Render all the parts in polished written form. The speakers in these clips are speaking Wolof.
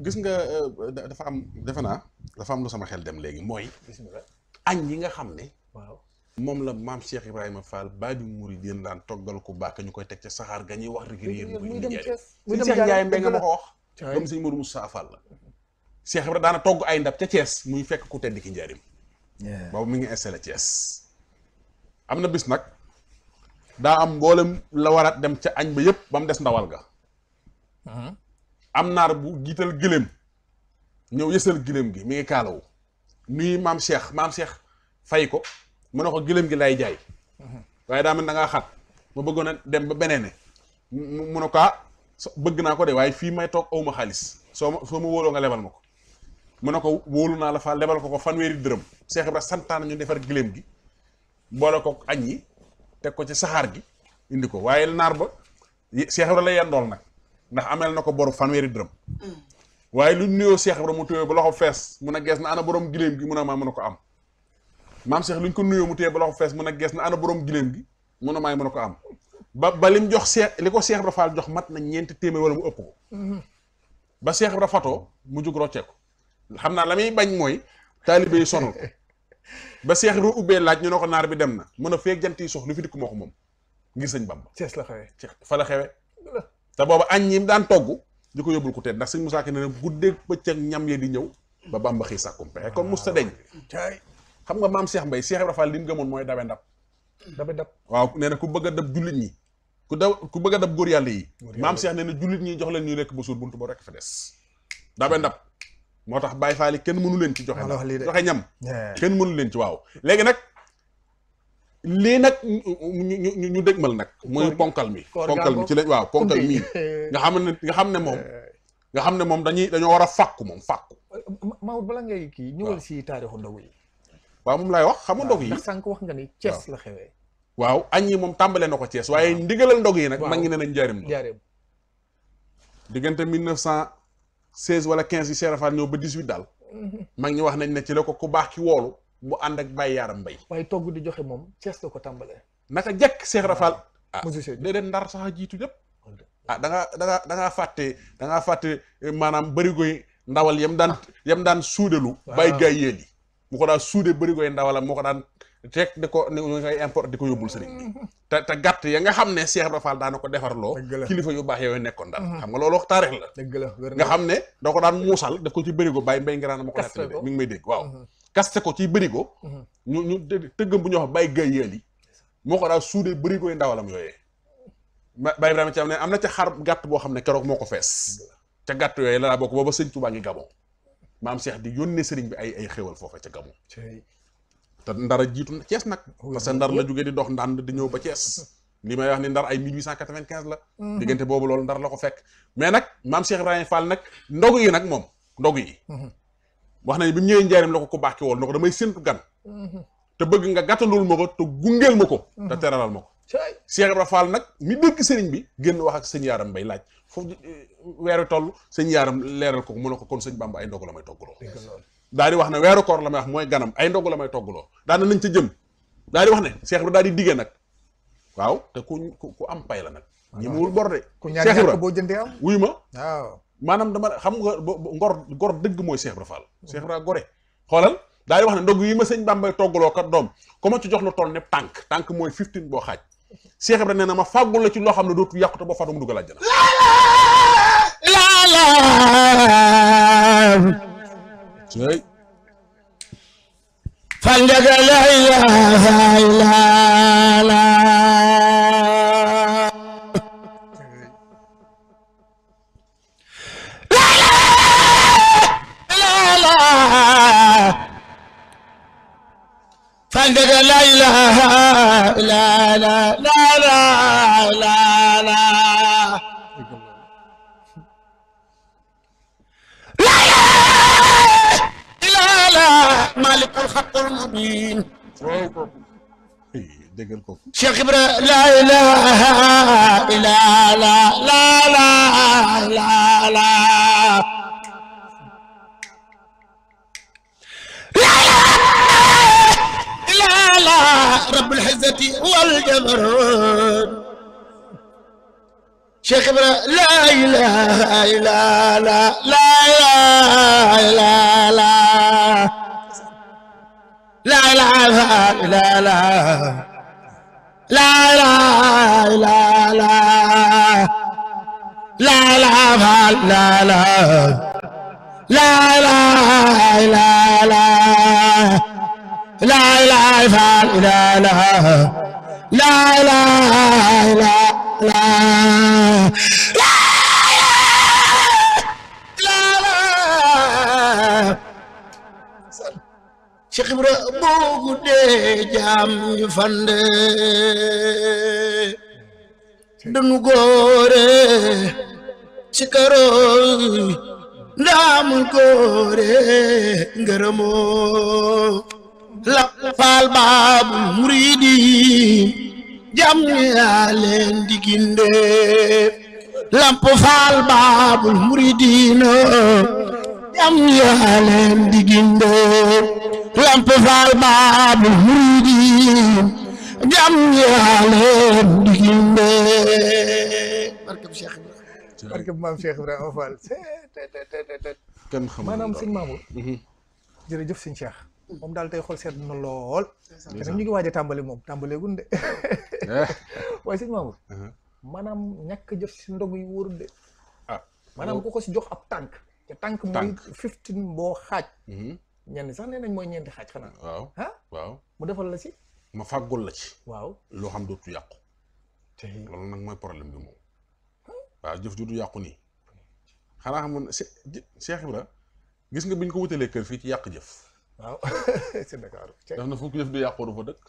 gis nga dafa am defe naa dafa am lu sama xel dem léegi mooy añ yi nga xam ne waaw moom la maam Cheikh Ibrahima Fall Babi Mourideen daan toggal ku baax ñu koy teg ca saxaar ga ñuy wax régulier muy dem Thiès muy dem Ndiaye Mbengue nga ma ko wax comme sëñ Modou Moussa Fall la Cheikh Ibrahima daana togg ay ndab ca Thiès muy fekk ku tedd ki njaarim boobu mi ngi installé Thiès am na bis nag daa am mboolem la waraat dem ca añ ba yëpp ba mu des ndawal ga am naar bu jiital gëléem ñëw yësal gëléem gi mi ngi kaalawu nuyu maam Cheikh fay ko mu ne ko gëléem gi lay jaay waaye daa mel da ngaa xat ma bëggoon a dem ba beneen ne mu ne ko bëgg naa ko de waaye fii may toog awma xaalis soo ma wóoloo nga lebal ma ko mu ne ko wóolu naa la fa lebal ko fanweeri dërëm Cheikh Ibra santaan ñu defar gëléem gi boole ko añ yi teg ko ci saxaar gi indi ko waaye naar ba Cheikh Ibra la yendool nag ndax amel na ko boru fanweeri dërëm waaye lu nuyoo Cheikh Ibra mu téye ba loxo fees mun a gees na ana borom gëléem gi mun a maa mën a ko am maam Cheikh luñ ko nuyoo mu téye ba loxo fees mun a gees na ana borom gëléem gi mun a maay mën a ko am ba lim jox Cheikh li ko Cheikh Ibra Fall jox mat na 4 téeméer wala mu ëpp ko ba Cheikh Ibra fatoo mu jug rocceeku xam naa la muy bañ mooy taalibe yi sonal ko ba Cheikh Ibra ubbee laaj ñu ne ko naar bi dem na mën a feeg jant yi sox lu fi dikk moo ko moom ngir sëñ Bamba Thiès la xewee fa la xewee te booba añ ñi daan togg di ko yóbbul ku tedd ndax sëñ Moussa Ka ne guddeeg bëccëg ñam yee di ñëw ba Bamba xëy sàkkum pexe kon musta deñ xam nga maam Cheikh Mbaye Cheikh Ibra Fall li mu gëmoon mooy dabe ndab waaw nee na ku bëgg a dab jullit ñi ku bëgg a dab góor yàlla yi maam Cheikh nee na jullit ñi jox leen ñuy lekk ba suur buntu boo rekk fa des dabe ndab moo tax Baye Fall yi kenn mënu leen ci joxe ñam kenn mënu leen ci waaw léegi nag lii nag ñu dégmal nag muy ponkal mi ci lañ waaw ponkal mii nga xam ne moom dañoo war a fàkku Maodo bala ngay kii ñëwal si taarixu ndogu yi waaw moom laay wax xam nga ndog yi ndax sànq wax nga ni Thiès la xewee waaw añ yi moom tàmbalee na ko Thiès waaye ndigalal ndog yi nag mag ngi ne nañ njaarim diggante 1916 wala 15 yi Cheikh Rafal ñëw ba 18 daal mag ñi wax nañ ne ci la ko ku baax ki woolu mu ànd ak Baye Yaram Mbay waaye togg di joxe moom Thiès la ko tàmbalee naka jekk Cheikh Rafal déedéet ndar sax a jiitu lépp da ngaa fàtte maanaam bërigoy ndawal yam daan suudalu Baye gaay yéel yi mu ko daan suude bërigoy ndawalam moo ko daan teg di ko ñu ngay import di ko yóbbul sëriñ bi te gàtt ya nga xam ne Cheikh Ibra Fall daana ko defarloo kilifa yu baax yooyu nekkoon daal xam nga loolu wax taarix la nga xam ne doo ko daan muusal def ko ci bërigo Baye Mbay Ngiraan ma ko nettali de mi ngi may dégg waaw kaste ko ci bërigo ñu tëggam bu ñu wax Baye gaay yéel yi moo ko daan suude bërigoy ndawalam yooyee Baye Ibrahima ci am ne am na ca xar gàtt boo xam ne keroog moo ko fees ca gàtt yooyu la bokk booba sëñ Tuubaa ngi Gabon maam Cheikh di yónnee sëriñ bi ay xéwal foofa ca Gabon te ndara jiitu na Thiès nag parce que ndar la jógee di dox ndànd di ñëw ba Thiès li may wax ni ndar ay 1895 la diggante boobu loolu ndar la ko fekk mais nag maam Cheikh Ibrahima Fall nag ndogu yi nag moom ndogu yi wax nañ bi mu ñëwee njaarim la ko baax ki wool na ko damay séntu gan te bëgg nga gàttandul ma ko te gungeel ma ko te teralal ma ko Cheikh Ibrahima Fall nag mi dëgg sëriñ bi génn wax ak sëñ Yaaram Mbay laaj foofu weeru toll sëñ Yaaram leeral ko mu ne ko kon sëñ Bamba ay ndogu la may toggaloo daal di wax ne weeru koor la may wax mooy ganam ay ndogu la may toggaloo daal na nañ ca jëm daal di wax ne Cheikh Ibra daal di diggee nag waaw te ku am pay la nag ñi muwul bor de Cheikh Ibra boo jëndee am wuyu ma waaw maanaam dama xam nga ngor dëgg mooy Cheikh Ibra Fall Cheikh Ibra gore xoolal daal di wax ne ndog yi ma sëñ Bambay toggaloo kat doom ko ma ci jox lu toll ne tànk mooy 15 boo xaaj Cheikh Ibra nee na ma fàggul la ci loo xam ne dootu yàqu te boo fàttu mu dugal àjjana Fanjaga la ilaha illallah Fanjaga la ilaha illallah مالك الحق المبين déggal ko Cheikh Ibra la ilaha illa la la la la la لا لا رب العزة والجبروت شيخ إبراهيم لا إله إلا لا لا la la la la la faal la la la la la la la la faal la la la la la la Cheikh Ibra boo guddee jaam ñu fande danu góore ci karoy ndaamul góore ngërëmoo la faal baabul muridiin jam yaa leen di ginde lamp faal baabul muridiin jam yaa leen di ginde lamp faal baabul muridiin jam yaa leen di ginde barkeb Cheikh Ibrahima barkeb maam Cheikh Ibrahima Fall kenn xamul maanaam sëñ Mamour jërëjëf sëñ Cheikh moom daal tey xool seet na lool te nag ñu ngi waaj a tàmbali moom tàmbaleegun de waaye sëñ Mamour maanaam ñàkk jëf si ndog yi wóorul de maanaam ku ko si jox ab tànk te tànk muy 15 boo xaaj ñenn sax nee nañ mooy ñeenti xaaj xanaa waaw mu defal la si ma fàggul la ci waaw loo xam dootu yàqu loolu nag mooy problème bi moom waaw jëf ju du yàqu nii xanaa xamoon Cheikh Ibra gis nga bi ñu ko wutalee kër fii ci yàq jëf waaw c'est Dakar def na fukki jëf du yàqu du fa dëkk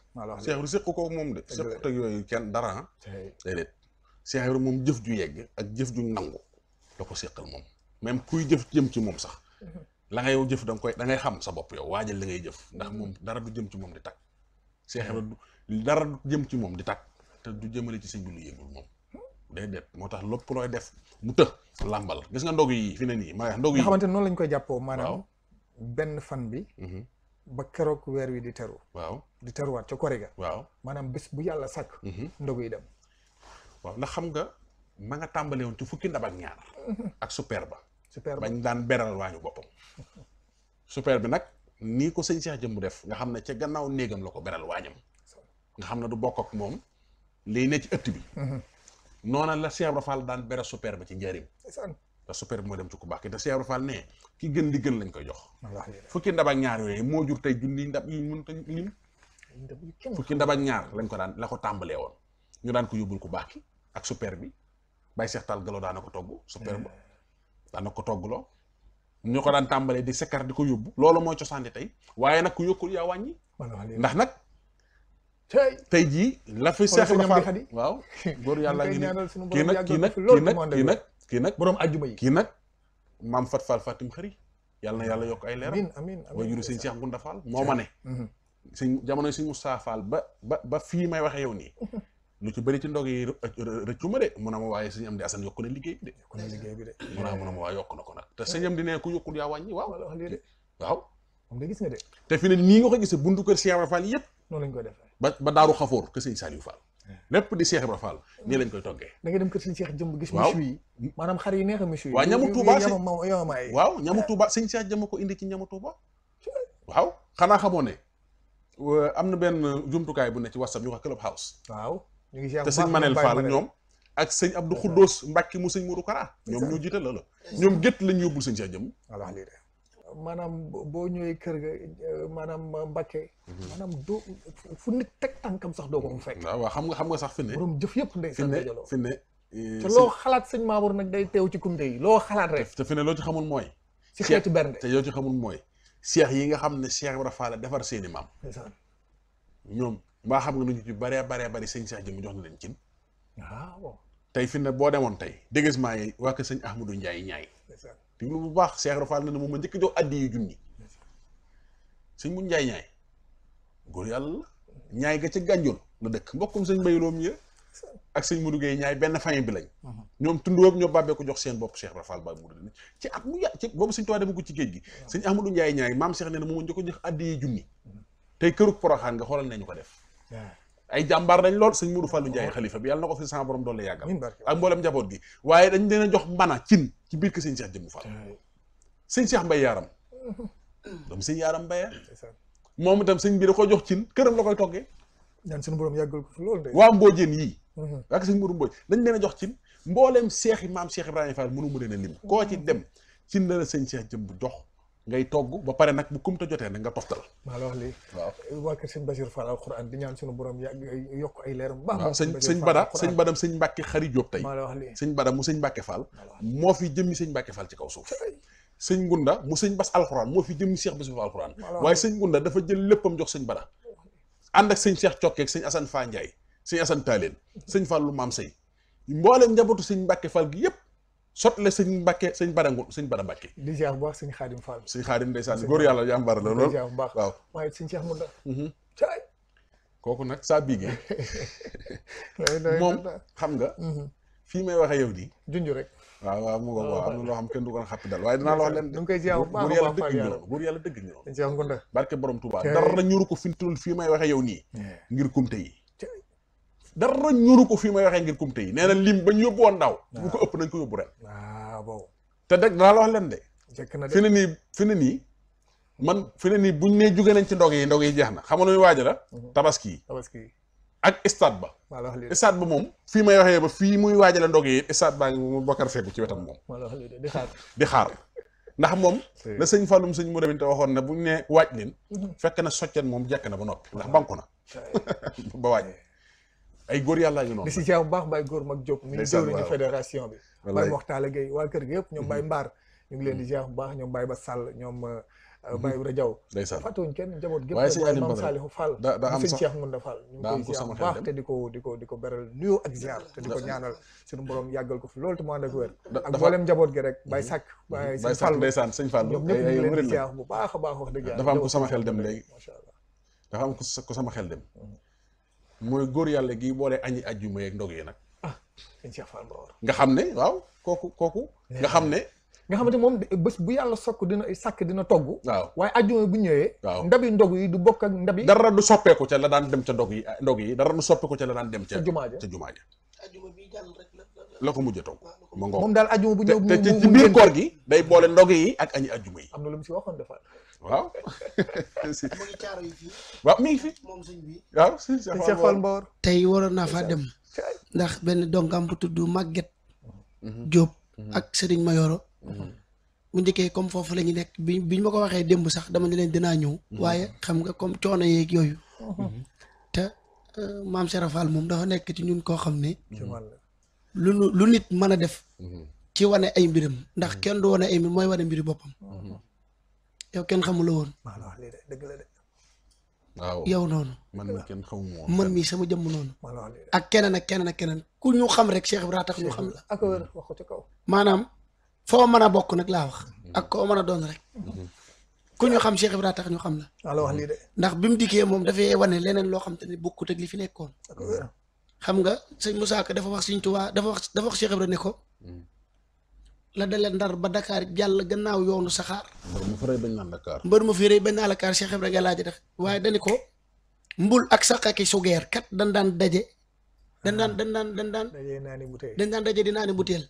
Cheikh Ibra séq ko moom de séq teg yooyu kenn dara déedéet Cheikh Ibra moom jëf ju yegg ak jëf ju nangu la ko séqal moom même kuy jëf jëm ci moom sax la ngay jëf da ngay xam sa bopp yow waajal li ngay jëf ndax moom dara du jëm ci moom di tàkk Cheikh Ibra dara du jëm ci moom di tàkk te du jëmale ci sëñ bi lu yëngul moom déedéet moo tax lépp looy def mu të làmbal gis nga ndog yi fi ne nii ma wax ndog yi nga xamante noonu lañ koy jàppoo maanaam benn fan bi ba keroog weer wi di teru waaw di teruwaat ca kori ga waaw maanaam bés bu yàlla sàkk ndog yi dem waaw ndax xam nga ma nga tàmbale woon ci fukki ndab ak ñaar ak super ba super bañ daan beral waañu boppam super bi nag nii ko sëñ Cheikh Jëmb def nga xam ne ca gannaaw néegam la ko beral waañam nga xam ne du bokk ak moom lii ne ci ëtt bi noona la Cheikh Ibra Fall daan beral super ba ci njëriñ te super bi moo dem ci ku baax ki te Cheikh Ibra Fall ne ki gën di gën lañ koy jox fukki ndab ak ñaar yooyu moo jur tey junni ndab yu mën ta lim fukki ndab ak ñaar lañ ko daan la ko tàmbalee woon ñu daan ko yóbbul ku baax ki ak super bi Baye Cheikh Tall Galo daana ko togg super ba daana ko toggloo ñu ko daan tàmbalee di sekkar di ko yóbbu loolu mooy cosaan tey waaye nag ku yokkul yaa wàññi ndax nag tey jii la fi Cheikh Ibra Fall waaw góor yàlla ngi nii kii nag borom àjjuma yi kii nag maam Fat Fall Fatim Xëri yàlla na yàlla yokk ay leeram amiin way juru sëñ Cheikh Gunda Fall moo ma ne sëñ jamonoy sëñ Moussa Fall ba fii may waxe yow nii lu ci bëri ci ndog yi rëccu ma de mun a ma waaye sëñ am di Asan yokku na liggéey bi de mun a ma waaye yokk na ko nag te sëñ am di ne ku yokkul yaa wàññi waaw moom da gis nga de te fi ne nii nga ko gisee buntu kër Cheikh Ibra Fall yëpp noonu lañ koy defee ba daaru xafoor que sëñ Saliou Fall lépp di Cheikh Ibra Fall nii lañ koy toggee da nga dem kër sëñ Cheikh Jëmb gis michu yi maanaam xar yi neex a michu yi waaw ñamu Touba waaw ñamu Touba sëñ Cheikh Jëmb ko indi ci ñamu Touba waaw xanaa xamoo ne am na benn jumtukaay bu ne ci WhatsApp ñu wax Club House waaw ñu ngi te sëñ Manel Fall ñoom ak sëñ Abdou Khoudous Mbacke mu sëñ Modou Kara ñoom ñoo jiital la ñoom gétt lañ yóbbul sëñ Cheikh Jëmb maanaam boo ñëwee kër ga maanaam Mbacke maanaam doo fu nit teg tànkam sax doo ko mu fekk waaw xam nga sax fi ne borom jëf yëpp ndey sa dajaloo fi ne te loo xalaat sëñ Mamour nag day teew ci kumte yi loo xalaat rek te fi ne loo ci xamul mooy si xeetu bernde te yoo ci xamul mooy Cheikh yi nga xam ne Cheikh Ibra Fall defar seeni maam ñoom mbaa xam nga nu ñu ci bari sëñ Cheikh Jëmb jox na leen cin waaw tey fi ne boo demoon tey déguisement yi waa ko sëñ Ahmadou Ndiaye ñaay te lu bu baax Cheikh Ibra Fall na ne moom ma njëkk jox addi yu junni sëñ mu Ndiaye ñaay góor yàlla la ñaay ga ca gànjool la dëkk mbokkum sëñ Bayloom ya ak sëñ Modou Gueye ñaay benn famille bi lañ ñoom tund wëpp ñoo bàbbee ko jox seen bopp Cheikh Ibra Fall ba mu ci at mu ci boobu sëñ Tuubaa dema ko ci géej gi sëñ Ahmadou Ndiaye ñaay maam Cheikh nee na moom ma njëkk jox addi yu junni tey këruk Poroxaan nga xoolal nañu ko def ay jàmbaar dañ lool sëñ Modou Fallou Ndiaye xalifa bi yàlla na ko fi sama borom doole yàggal ak mboolem njaboot gi waaye dañ leen a jox mbana cin ci biir kër sëñ Cheikh Jëmb Fall sëñ Cheikh Mbaye Yaram doomu sëñ Yaram Mbaye moom itam sëñ bi da ko jox cin këram la koy toggee ñaan suñu borom yàggal ko fi loolu de. waa Mbodiène yii ak sëñ Mourou Mbodj dañ leen a jox cin mbooleem seexi maam Cheikh Ibrahima Fall mënu ma leen a lim koo ci dem cin la sëñ Cheikh jëm bu jox ngay togg ba pare nag bu kumta jotee nag nga toftal. maa la wax lii. waaw waa kër sëñ Bachir Fall alxuraan di ñaan suñu borom yokk ay leeram. waaw sëñ Badam sëñ Mbàkke Xari Jóob tey. maa la wax lii sëñ Badam mu sëñ Mbàkke Fall. moo fi jëmmi sëñ Mbàkke Fall ci kaw suuf. sëñ Gunda mu sëñ Bas alxuraan moo fi jëmmi Cheikh Bassirou alxuraan. waaye sëñ Gunda dafa jël léppam jox sëñ Bada. ànd ak sëñ Cheikh Cokkeeg sëñ Assane Fa Ndiaye sëñ Assane Taaleen sëñ Fallu Maam Sey mboolem njabootu sëñ Mbàkke Fall gi yëpp sotle sëñ Mbàkke sëñ Bada Mbàkke di ziar bu baax sëñ Xaadim Fall sëñ Xaadim ndeysaan góor yàlla jàmbaar la lool bu baax waaw waaye sëñ Cheikh Munda caay kooku nag saa bigee moom xam nga fii may waxee yow di junj rek waaw mu nga waaw am na loo xam kenn du ko xàppi dal waaye dinaa la wax leen ñu ngi koy ziar bu baax góor yàlla dëgg ñu sëñ Cheikh Ngunda barke borom Touba dara ñuru ko fintul fii may waxee yow nii ngir kumte yi dara ñuru ko fii may waxee ngir kumte yi nee na lim ba ñu yóbbu woon daaw bu ko ëpp nañ ko yóbbu ren waaw boobu te dëgg dinaa la wax leen de fi ne nii man fi ne nii buñ nee jóge nañ ci ndog yi jeex na xam nga nuy waaja la tabaski ak stade ba stade ba moom fii may waxee ba fii muy waajale ndog yi stade baa ngi mu bokkar fekku ci wetam moom di xaar ndax moom la sëñ Fallum sëñ Modou Binta waxoon ne buñ ne waaj leen fekk na soccen moom jekk na ba noppi ndax banku na ba waaj ay góor yàlla ngi noonu di si jaaw bu baax Baye Góor Mag Diop mi jëwriñu fédération bi Baye Moxtaala Gueye waa kër gi yëpp ñoom Baye Mbaar ñu ngi leen di jaaw bu baax ñoom Baye Ba Sall ñoom Baye Ibra Diaw fàttewuñ kenn njaboot gépp waaye Maam Salihu Fall mu sëñ Cheikh Ngunda Fall ñu ngi koy ziar bu baax te di ko beral nuyu ak ziar te di ko ñaanal suñu borom yàggal ko fi loolu te mu ànd ak wér ak mboolem njaboot gi rek Baye Sàkk Baye Fall ndeysaan sëñ Fall ñoom ñëpp ñu ngi leen di ziar bu baax a baax wax dëgg yàlla dafa am ko sama xel dem léegi macha Allah dafa am ko sama xel dem mooy góor yàlla gi boole añi ajjuma yeeg ndog yi nag sëñ Cheikh Fall Mbawar nga xam ne waaw kooku nga xam ne nga xamante moom bés bu yàlla sàkk dina togg waaw waaye ajjuma bu ñëwee waaw ndabi ndog yi du bokk ak ndabi dara du soppeeku ca la daan dem ca ndog yi dara du soppeeku ca la daan dem ca jumaa ja la ko mujj togg ma ngoog moom daal ajjuma bu ñëw te ci biir koor gi day boole ndog yi ak añi ajjuma yi am na lu mu si waxoon dafa waaw mu ngi caaro yi fii waaw mi ngi fi moom sëñ bi waaw sëñ Cheikh Fall Mbawar tey waroon naa faa dem ndax benn dongam bu tudd Maguette Diop ak Serigne Mayoro bu njëkkee comme foofu la ñu nekk biñ ma ko waxee démb sax dama ne leen dinaa ñëw waaye xam nga comme coono yeeg yooyu te maam Cheikh Fall moom dafa nekk ci ñun koo xam ne lu nit mën a def ci wane ay mbiram ndax kenn du wane ay mbir mooy wane mbiri boppam yow kenn xamula woon waaw yow noonu man mi kenn xamuma woon man mii sama jëmm noonu ak keneen ak keneen ak keneen ku ñu xam rek Cheikh Ibrahima tax ñu xam la ak wér wax ko ci kaw maanaam foo mën a bokk nag laa wax ak koo mën a doon rek ku ñu xam Cheikh Ibrahima tax ñu xam la wax lii de ndax bi mu dikkee moom dafay wane leneen loo xam te ne bokkut ak li fi nekkoon xam nga sëñ Moussa Ka dafa wax Sëñ Tuubaa dafa wax Cheikh Ibrahima ne ko la dalee Ndar ba Dakar jàll gannaaw yoonu saxaar mbër mu fi rëy bañ naan Dakar mbër mu fi rëy bañ naan Dakar Cheikh Ibrahima nga laaj def waaye dañu ko mbul ak saqaki sugeer kat dañ daan daje dañ daan daje di naani butéel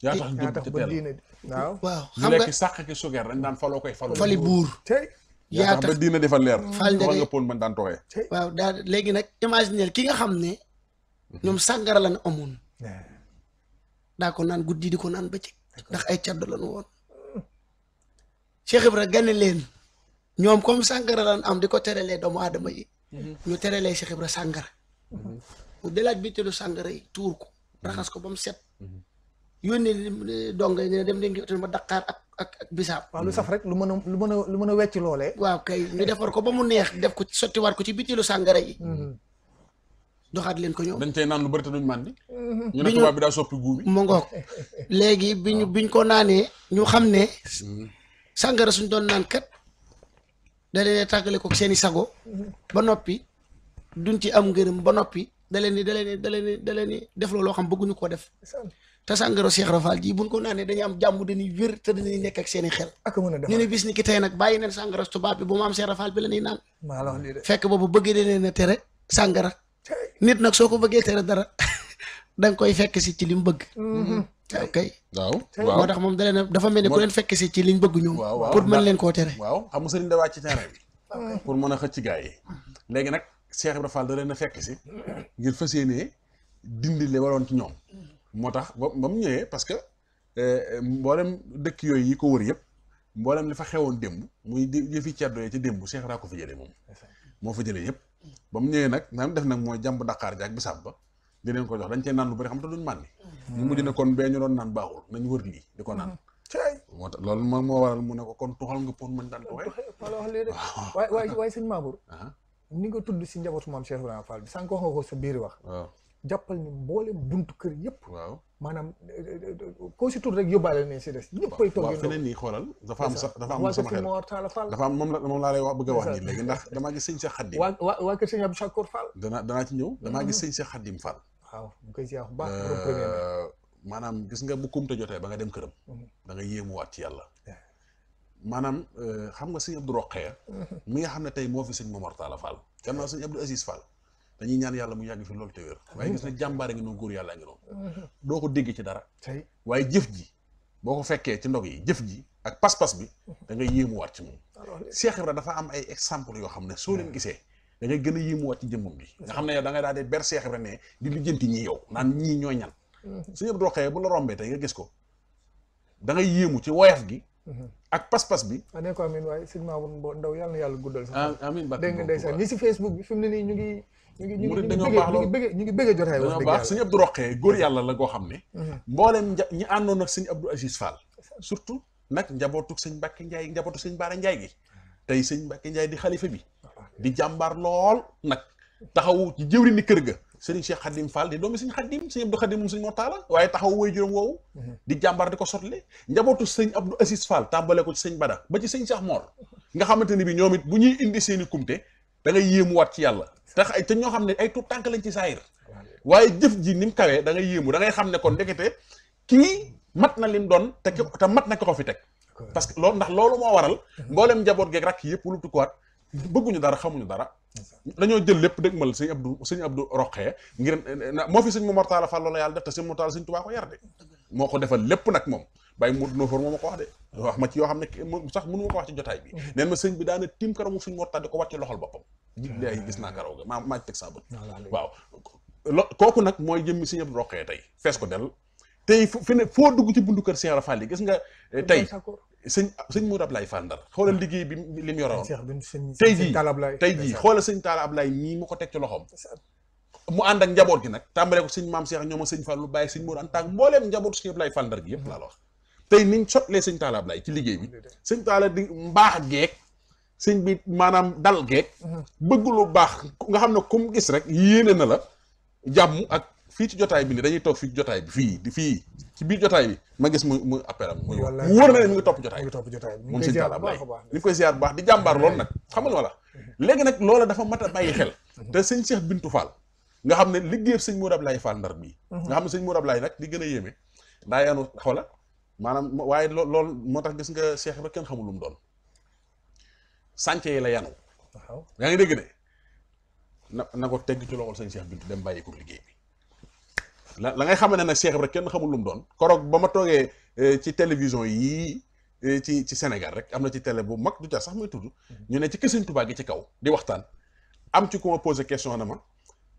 yaa tax ba diine waaw xam nga lekk sàq ki sugeer dañ daan faloo koy fali buur yaa tax ba diine defal leer fal nga nga pon man daan tooyee waaw daal léegi nag imagineel ki nga xam ne ñoom sàngara lan amoon daa ko naan guddi di ko naan bëccëg ndax ay caddo lañu woon Cheikh Ibra gane leen ñoom comme sàngara lan am di ko terelee doomu aadama yi ñu terelee Cheikh Ibra sàngara mu delaaj bi telu sàngara yi tuur ko raxas ko ba mu set yónnee donga ne dem leen ngi ma Dakar ak bisaab waaw lu saf rek lu mën a wecc loolee waaw kay ñu defar ko ba mu neex def ko sottiwaat ko ci bitilu sàngara yi doxaat leen ko ñëw dañ cay naan lu bëri te duñ màndi ñu ne tubaab bi daa soppi guu bi mu ngoog léegi biñ ko naanee ñu xam ne sàngara suñ doon naan kat da leen tàggale ko seeni sago ba noppi duñ ci am ngërëm ba noppi da leen ni def looloo xam bëgguñu koo def te sàngara Cheikh Rafal ji buñ ko naanee dañuy am jàmm dañuy wér te dañuy nekk ak seeni xel ñu ne bis ni ki tey nag bàyyi neen sàngara tubaab bi bu ma am Cheikh Rafal bi la ñuy naan fekk boobu bëggee da leen a tere sàngara nit nag soo ko bëggee tere dara danga koy fekk si ci li mu bëgg ok waaw moo tax moom dafa mel ni ku leen fekk si ci liñ bëgg ñoom pour mën leen koo tere waaw xam nga sëriñ da wàcc ci terrain bi pour mën a xëcc gaa yi léegi nag Cheikh Ibra Fall da leen a fekk si ngir fas yéenee dindi li waroon ci ñoom moo tax ba mu ñëwee parce que mboolem dëkk yooyu yi ko wër yëpp mboolem li fa xewoon démb muy yëfi ceddo yi ci démb Cheikh Ibra ko fa jëlee moom moo fa jëlee yëpp ba mu ñëwee nag nam def nag mooy jàmb Dakar jaak bisaab ba di leen ko jox dañ cee naan lu bari xam te duñ màndi ñu mujj ne kon bee ñu doon naan baaxul nañ wër lii di ko naan moo tax loolu moom moo waral mu ne ko kon tuxal nga pour mën daan tuxee waaye sëñ Mamour ni nga tudd si njabootu maam Cheikh Ibrahima Fall bi sànq wax nga ko sa biir wax waaw jàppal ni mboolem buntu kër yëpp waaw maanaam koo si tudd rek yóbbaale ne si des ñëpp koy toog waaw feneen nii xoolal dafa am sax dafa am sama xel dafa am moom laa lay wax bëgg a wax nii léegi ndax damaa gis sëñ Cheikh Khadim waa kër sëñ Abdou Chakour Fall danaa ci ñëw damaa gis sëñ Cheikh Khadim Fall waaw mu koy ziar bu baax borom premier maanaam gis nga bu kumte jotee ba nga dem këram da nga yéemuwaat ci yàlla maanaam xam nga sëñ Abdou Rokhaya mi nga xam ne tey moo fi sëñ Momar Talla Fall gannaaw sëñ Abdou Aziz Fall dañuy ñaan yàlla mu yàgg fi loolu te wér waaye gis na jàmbaare ngi noonu góor yàlla ngi noonu doo ko dégg ci dara waaye jëf ji boo ko fekkee ci ndog yi jëf ji ak pas-pas bi da ngay yéemuwaat ci moom Cheikh Ibra dafa am ay exemple yoo xam ne soo leen gisee da ngay gën a yéemuwaat ci jëmmam bi nga xam ne yow da ngay daal di ber Cheikh Ibra ne di lijjanti ñii yow naan ñii ñooy ñan sëñ Abdou Rokhaya bu la rombee tey nga gis ko da ngay yéemu ci woyof gi ak pas-pas bi ne ko amiin waaye sëñ Mamour Ndaw yàlla na yàlla guddal sax amiin dégg nga ndeysaan ñi si Facebook bi fi mu ne nii ñu ngi bëgg jotaay wax dëgg baax sëñ Abdou Rokhaya góor yàlla la goo xam ne mbooleem ñi àndoon ak sëñ Abdou Aziz Fall surtout nag njabootu sëñ Mbacke Ndiaye njabootu sëñ Baara Ndiaye gi tey sëñ Mbacke Ndiaye di xalifa bi di jàmbaar lool nag taxawu ci jëwri ni kër ga sëriñ Cheikh Khadim Fall di doomi sëñ Khadim sëñ Abdou Khadim moom sëñ Mor Talla waaye taxawu woy juróom woowu di jàmbaar di ko sotle njabootu sëñ Abdou Aziz Fall tàmbale ko ci sëñ Bada ba ci sëñ Cheikh Mor nga xamante ni bi ñoom it bu ñuy indi seeni kumte da ngay yéemuwaat ci yàlla te ñoo xam ne ay tuut tànk lañ ci saayir waaye jëf ji ni mu kawee da ngay yéemu da ngay xam ne kon ndekete kii mat na lim doon te mat na ko fi teg parce que loolu ndax loolu moo waral mboolem njaboot geeg rakk yëpp lu tukkuwaat bëgguñu dara xamuñu dara dañoo jël lépp dëgmal sëñ Abdou Rokhaya ngir moo fi sëñ Momar Talla Fall loolu yàlla def te sëñ Momar Talla sëñ Tuubaa ko yar de moo ko defal lépp nag moom bàyyi mu noofor moo ma ko wax de wax ma ci yoo xam ne sax mënu ma ko wax ci jotaay bi neen ma sëñ bi daana tim karamu sëñ Mor Talla di ko wàcce loxol boppam day gis naa karaw ga maa teg saa bët waaw kooku nag mooy jëmmi sëñ Abdou Rokhaya tey fees ko del tey fi ne foo dugg ci bundu kër Cheikh Ibra Fall yi gis nga tey sëñ Mourou Ablaye Fall Ndar xoolal liggéey bi li mu yoroon tey jii xoolal sëñ Talla Ablaye mii mu ko teg ci loxoom mu ànd ak njaboot gi nag tàmbalee ko sëñ Maam Cheikh ñoom ak sëñ Fallu bàyyi sëñ Mourou Anta ak mbooleem njabootu sëñ Ablaye Fall Ndar gi yëpp laa la wax tey niñ sotlee sëñ Talla Ablaye ci liggéey bi sëñ Talla di mbaax geek sëñ bi maanaam dal geek bëgg lu baax nga xam ne comme gis rek yéene na la jàmm ak fii ci jotaay bi ni dañuy toog fii ci jotaay bi fii ci biir jotaay bi ma gis muy appel am muy wax mu wóor na ne mu ngi topp jotaay bi moom sëñ Talla Ablaye ñu ngi koy ziar bu baax di jàmbaar loolu nag xam nga wala léegi nag loola dafa mat a bàyyi xel te sëñ Cheikh Bintou Fall nga xam ne liggéey sëñ Mourou Ablaye Fall Ndar bii nga xam ne sëñ Mourou Ablaye nag di gën a yéeme daa yaanu xoola maanaam waaye loolu moo tax gis nga Cheikh ba kenn xamul lu mu doon sànce yi la yanu yaa ngi dégg ne na ko tegg ci loxol sëñ Cheikh Bintou dem bàyyi ko liggéey bi la ngay xam ne nag Cheikh Ibra kenn xamul lu mu doon koroog ba ma toogee ci télévision yii ci Sénégal rek am na ci télé bu mag du jar sax muy tudd ñu ne ci kër Sëñ Tuubaa gi ci kaw di waxtaan am ci ku ma posé question na ma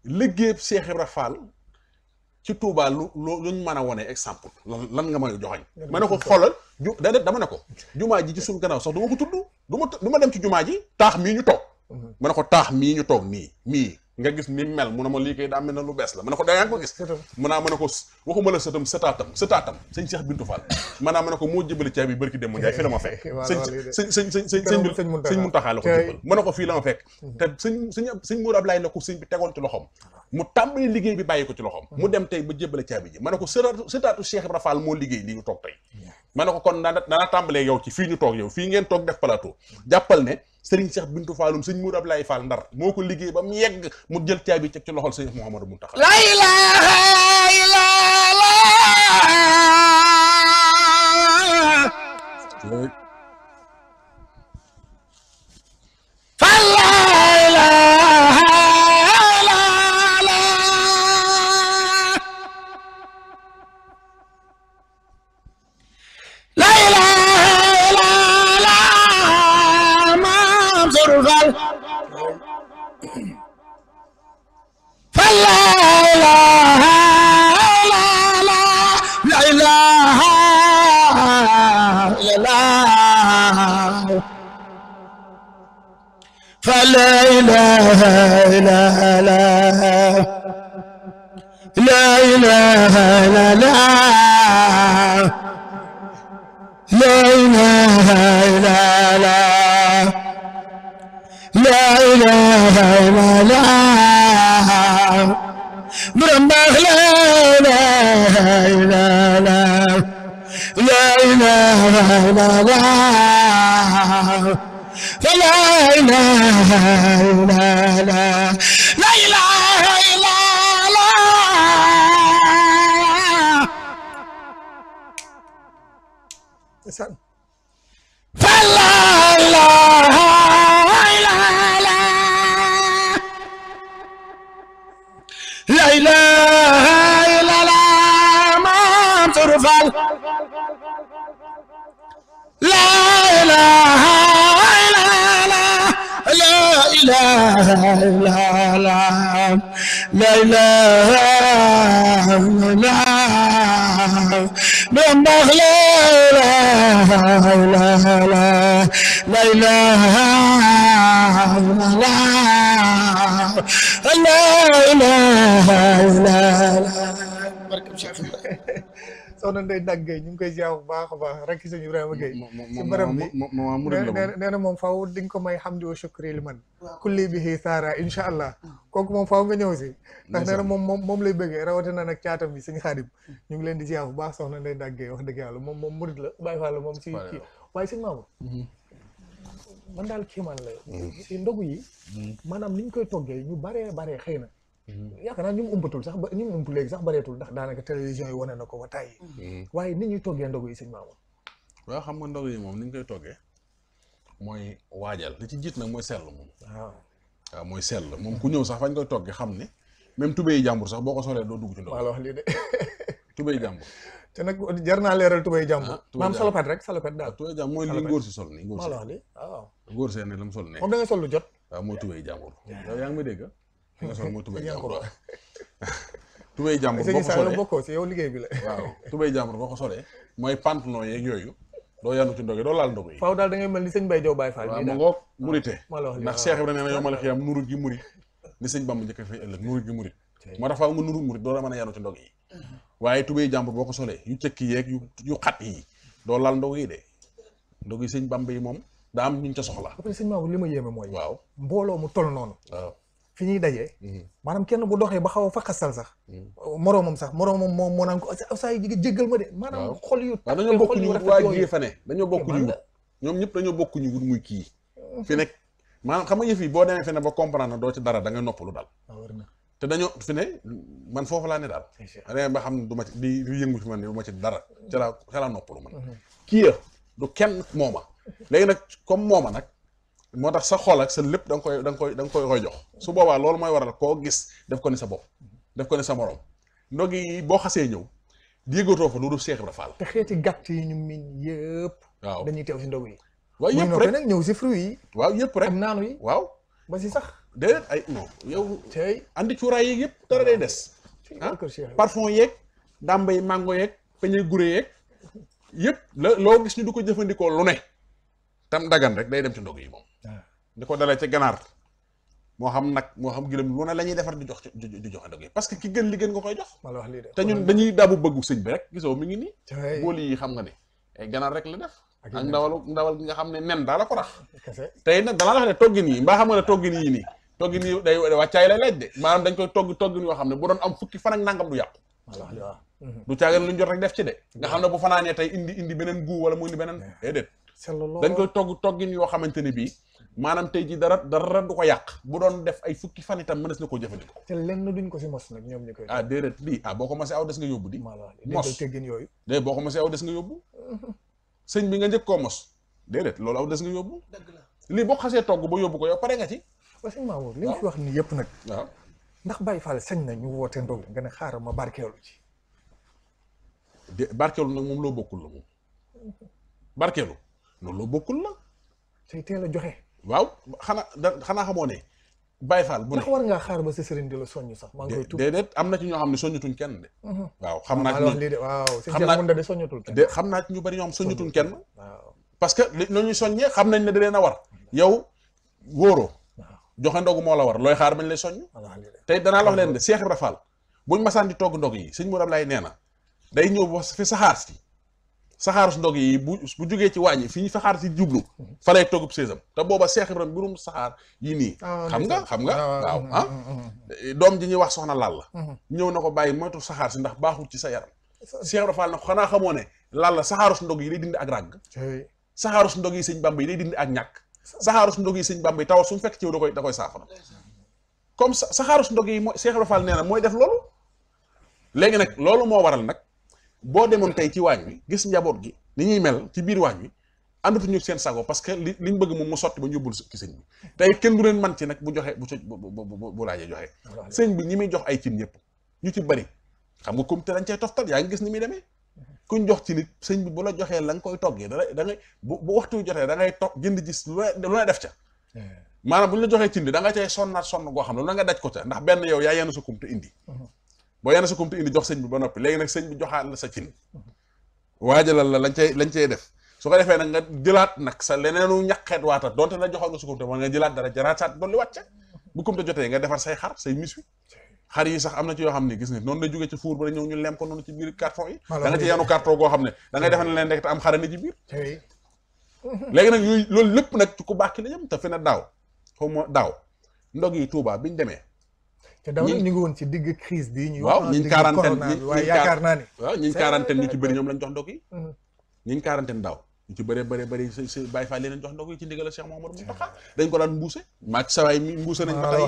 liggéey Cheikh Ibra Fall ci Touba luñ mën a wone exemple lan nga may joxoñ ma ne ko xoolal dama ne ko jumaa ji ci suñ gannaaw sax du ma ko tudd du ma dem ci jumaa ji taax mii ñu toog ma ne ko taax mii ñu toog mii nga gis ni mel mu ne ma lii kay daa mel na lu bees la ma ne ko yaa ngi ko gis ma ne ko waxuma la sëtaatam sëñ Cheikh Bintou Fall maanaam ma ne ko moo jëbali caabi barki dem mu Njaay fi la ma fekk sëñ Muntaxa la ko jëbal ma ne ko fii la ma fekk te sëñ Mourou Ablaye la ko sëñ bi tegoon ci loxoom mu tàmbali liggéey bi bàyyi ko ci loxoom mu dem tey ba jëbale caabi ji ma ne ko sëtaatu Cheikh Ibra Fall moo liggéey lii ñu toog tey ma ne ko kon dana tàmbalee yow ci fii ñu toog yow fii ngeen toog def plateau jàppal ne Serigne Cheikh Bintou Fallum sëñ Mourou Ablaye Fall Ndar moo ko liggéey ba mu yegg mu jël caabi teg ci loxol sëñ Mouhamadou Mountakha la ilaha illallah فلا إله إلا الله لا إله إلا الله لا إله إلا الله لا إله إلا الله برمبخ لا إله إلا الله لا إله إلا الله فلا إله إلا الله لا إله إلا الله فلا إله إلا الله لا إله إلا الله ما ترفع لا إله إلا الله لا إله إلا الله لا إله إلا الله بمبخ لا إله إلا الله لا إله إلا الله لا إله إلا الله barkam Cheikh soxna Ndeye Ndak Gueye ñu ngi koy ziar bu baax a baax rek sëñ Ibrahima Gueye si barab bi nee na moom faaw di nga ko may hamdi wa shukri li man kulli bihi saara incha allah kooku moom faaw nga ñëw si ndax nee na moom lay bëggee rawatina nag caatam bi sëñ Xaadim ñu ngi leen di ziar bu baax soxna Ndeye Ndak Gueye wax dëgg yàlla moom murid la Baye Fall la moom si kii waaye sëñ Mamour man daal kiimaan la si ndogu yi maanaam ni ñu koy toggee ñu baree xëy na yaakaar naa ñu mu umpatul sax ba ñu mu ump léegi sax bareetul ndax daanaka télévision yi wane na ko ba tàyyi waaye nit ñuy toggee ndogu yi sëñ Mamour waaw xam nga ndogu yi moom ni ñu koy toggee mooy waajal li ci jiit nag mooy sell moom waaw mooy sell moom ku ñëw sax fañ koy toggee xam ne même tubéy jàmbur sax boo ko solee doo dugg ci ndogu maa la wax lii de tubéy jàmbur te nag jar naa leeral tubéy jàmbur maam salopet rek salopet daal tubéy jàmbur mooy li ngóor si sol nii maa la wax lii waaw ngóor see ne la mu sol ne moom da nga sol lu jot waaw mooy tubéy jàmbur yow yaa ngi may dégg nga sol mooy tubéy jàmbur waaw tubéy jàmbur boo ko solee bokkoo si yow liggéey bi la waaw tubéy jàmbur boo ko solee mooy pantalon yeeg yooyu doo yanu ci ndog yi doo laal ndog yi faaw daal da ngay mel ni sëñ Baye Diaw Baye Fall waaw mu ngoog murite maa la wax lii ndax Cheikh Ibrahima nee na yomal xiyam nuru gi murit ni sëñ Bamba njëkk fay ëllëg nuru gi murit moo tax faaw nga nuru murit doo la mën a yanu ci ndog yi waaye tubéy jàmbur boo ko solee yu cëkki yeeg yu xat yi doo laal ndog yi de ndog yi sëñ Bamba yi moom daa am ñu ca soxla après sëñ Mamour li ma yéeme mooy waaw mbooloo mu toll noonu waaw fi ñuy dajee maanaam kenn bu doxee ba xaw a fa xasal sax moroomam moom moo naan ko saa yi jéggal ma de maanaam xol yu waaw dañoo bokk ñu wut waa jigee fa ne dañoo bokk ñu wut ñoom ñëpp dañoo bokk ñu wut muy kii fi nekk maanaam xam nga yëf yi boo demee fi ne ba comprendre na doo ci dara da nga noppalu daal te dañoo fi ne man foofu laa ne daal da ba xam ne du ma ci di yëngu ci man ne du ma ci dara ca laa noppalu man kii du kenn mooma léegi nag comme mooma nag moo tax sa xol ak sa lépp da nga koy jox su boobaa loolu mooy waral koo gis def ko ni sa bopp def ko ni sa morom ndog yi boo xasee ñëw yëgatoo fa lu dul Cheikh Ibra Fall te xeeti gàtt yi ñu min yëpp waaw dañuy teew si ndog yi waaw yëpp rek nag ñëw si fruit yi waaw yëpp rek ak naanu yi waaw ba si sax déedéet ay non yow tey andi cuuraay yeeg yëpp dara day des parfum yeeg dàmba yi mango yeeg peñe gure yeeg yëpp loo gis ñu du ko jëfandikoo lu ne tam dagan rek day dem ci ndog yi moom di ko dalee ci ganaar moo xam nag moo xam gëlëm lu ne la ñuy defar di joxe ndog yi parce que ki gën li gën nga koy jox te ñun dañuy dabu bëggu sëñ bi rek gisoo mi ngi nii bool yi xam nga ne ay ganaar rek la def ak ndawal gi nga xam ne nen daal la ko rax tey nag danaa la wax ne toggin yi mbaa xam nga ne toggin yi nii toggin yi day wàccaay lay laaj de maanaam dañ koy toggin yoo xam ne bu doon am fukki fan ak nangam du yàqu du caagan lu ñu jot rek def ci de nga xam ne bu fanaanee tey indi beneen guu wala mu indi beneen déedéet dañ koy toggin yoo xamante ne bii maanaam tey ji dara du ko yàq bu doon def ay fukki fan itam mënees na koo jëfandikoo te lenn duñ ko si mos nag ñoom ñu koy déedéet lii boo ko mosee aw des nga yóbbu di mos teggin yooyu déedéet boo ko mosee aw des nga yóbbu sëñ bi nga njëkk koo mos déedéet loolu aw des nga yóbbu lii boo xasee togg ba yóbbu ko yow pare nga ci waa sëñ Mamour li nga fi wax ni yëpp nag waaw ndax Baye Fall sañ na ñu woote ndog nga ne xaaral ma barkeelu ci barkeelu nag moom loo bokkul la moom barkeelu loolu loo bokkul la say teel a joxe waaw xanaa xamoo ne Baye Fall bu ne ndax war ngaa xaar ba sa sëriñ di la soññ sax maa ngi koy tudd déedéet am na ci ñoo xam ne soññutuñ kenn de waaw xam naa lii de waaw sëñ Cheikh Mounda de soññatul kenn xam naa ci ñu bari ñoo xam soññutuñ kenn parce que li ñuy soññee xam nañ ne da leen a war yow wóoroo joxe ndogu moo la war looy xaar bañ lay soññ tey danaa la wax leen de Cheikh Ibra Fall buñ masaan di togg ndog yi sëñ Mourad lay nee na day ñëw ba fi saxaaru ndog yi bu jógee ci wàññi fi ñu saxaar si jublu fa lay toggub séesam te booba Cheikh Ibra mbirum saxaar yi nii xam nga waaw doom ji ñuy wax soxna laal la ñëw na ko bàyyi moytu saxaar si ndax baaxul ci sa yaram Cheikh Ibra Fall na ko xanaa xamoo ne laal la saxaaru ndog yi day dindi ak ràgg saxaaru ndog yi sëñ Bamba yi day dindi ak ñàkk saxaaru ndog yi sëñ Bamba yi taw suñu fekk ci yow da koy saafara comme saxaaru ndog yi mooy Cheikh Ibra Fall nee na mooy def loolu léegi nag loolu moo waral nag boo demoon tey ci waañ wi gis njaboot gi ni ñuy mel ci biir waañ wi àndatuñu seen sago parce que liñ bëgg moom mu sotti ba ñu yóbbul ci sëñ bi tey kenn du leen man ci nag bu joxe bu laajee joxe sëñ bi ñi muy jox ay cin ñëpp ñu ci bëri xam nga comme te dañ cay toftal yaa ngi gis ni muy demee kuñ jox ci nit sëñ bi bu la joxee la nga koy toggee da ngay bu waxtu jotee da ngay togg jënd gis lu ne def ca maanaam bu ñu la joxee cin bi da nga cay sonnaat sonn goo xam ne lu nga daj ko ca ndax benn yow yaa yenn sa kumte indi boo yenn sa kumte indi jox sëñ bi ba noppi léegi nag sëñ bi joxaat la sa cin waajalal la lañ cay def su ko defee nag nga jëlaat nag sa leneenu ñaqeet waata donte la joxoon nga sa kumte man nga jëlaat dara jaraat saat dolli wàcce bu kumte jotee nga defar say xar say mis wi xar yi sax am na ci yoo xam ne gis nga noonu lay jógee ci four ba ñëw ñu lem ko noonu ci biir carton yi da nga ci yenu carton goo xam ne da ngay defal ne leen rek te am xara ne ci biir léegi nag yooyu loolu lépp nag ci ku baax ki la jëm te fi ne daaw ndog yi Touba biñu demee te daaw ñu ngi woon ci digg crise bi ñu waaw ñiñ quarantaine waaye yaakaar naa ni waaw ñiñ quarantaine ñu ci bëri ñoom lañ jox ndog yi ñiñ quarantaine daaw ñu ci bëree bëri si Baye Fall leen jox ndog yi ci ndigal Cheikh Mamadou Mountakha dañ ko daan mbuuse maag sawaay mi mbuuse nañ ba tey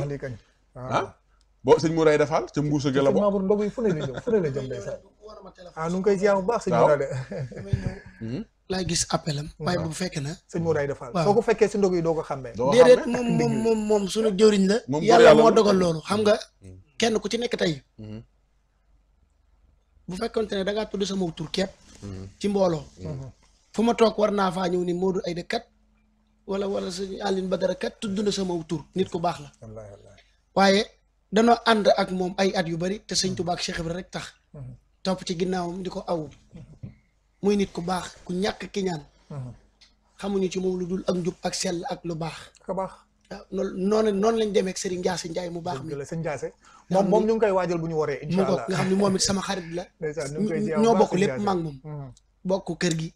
boo sëñ Mourad defal ca mbuuse ga la bo Mamadou ndog yi fu ne la jëm ndeysaan nu ngi koy ziar bu baax sëñ Mourad laa gis appelam waaye bu fekkee na sëñ Mourad defal soo ko fekkee si ndog yi doo ko xàmmee déedéet moom suñu jëwriñ la yàlla moo dogal loolu xam nga kenn ku ci nekk tey bu fekkonte ne da ngaa tudd sama tur kepp ci mbooloo fu ma toog war naa faa ñëw ni Modou Aïda kat wala sëñ Aline Badara kat tudd na sama tur nit ku baax la waaye danoo ànd ak moom ay at yu bari te sëñ Touba ak Cheikh Ibra rek tax topp ci ginnaawam di ko aw muy nit ku baax ku ñàkk ki ñaan xamuñu ci moom lu dul ak njub ak sell ak lu baax ka baax waaw noonu lañ demee ak Serigne Ndiasse Ndiaye mu baax mi sëñ Ndiasse moom ñu ngi koy waajal bu ñu waree incha allah nga xam ne moom it sama xarit la ñoo bokk lépp maag moom bokk kër gi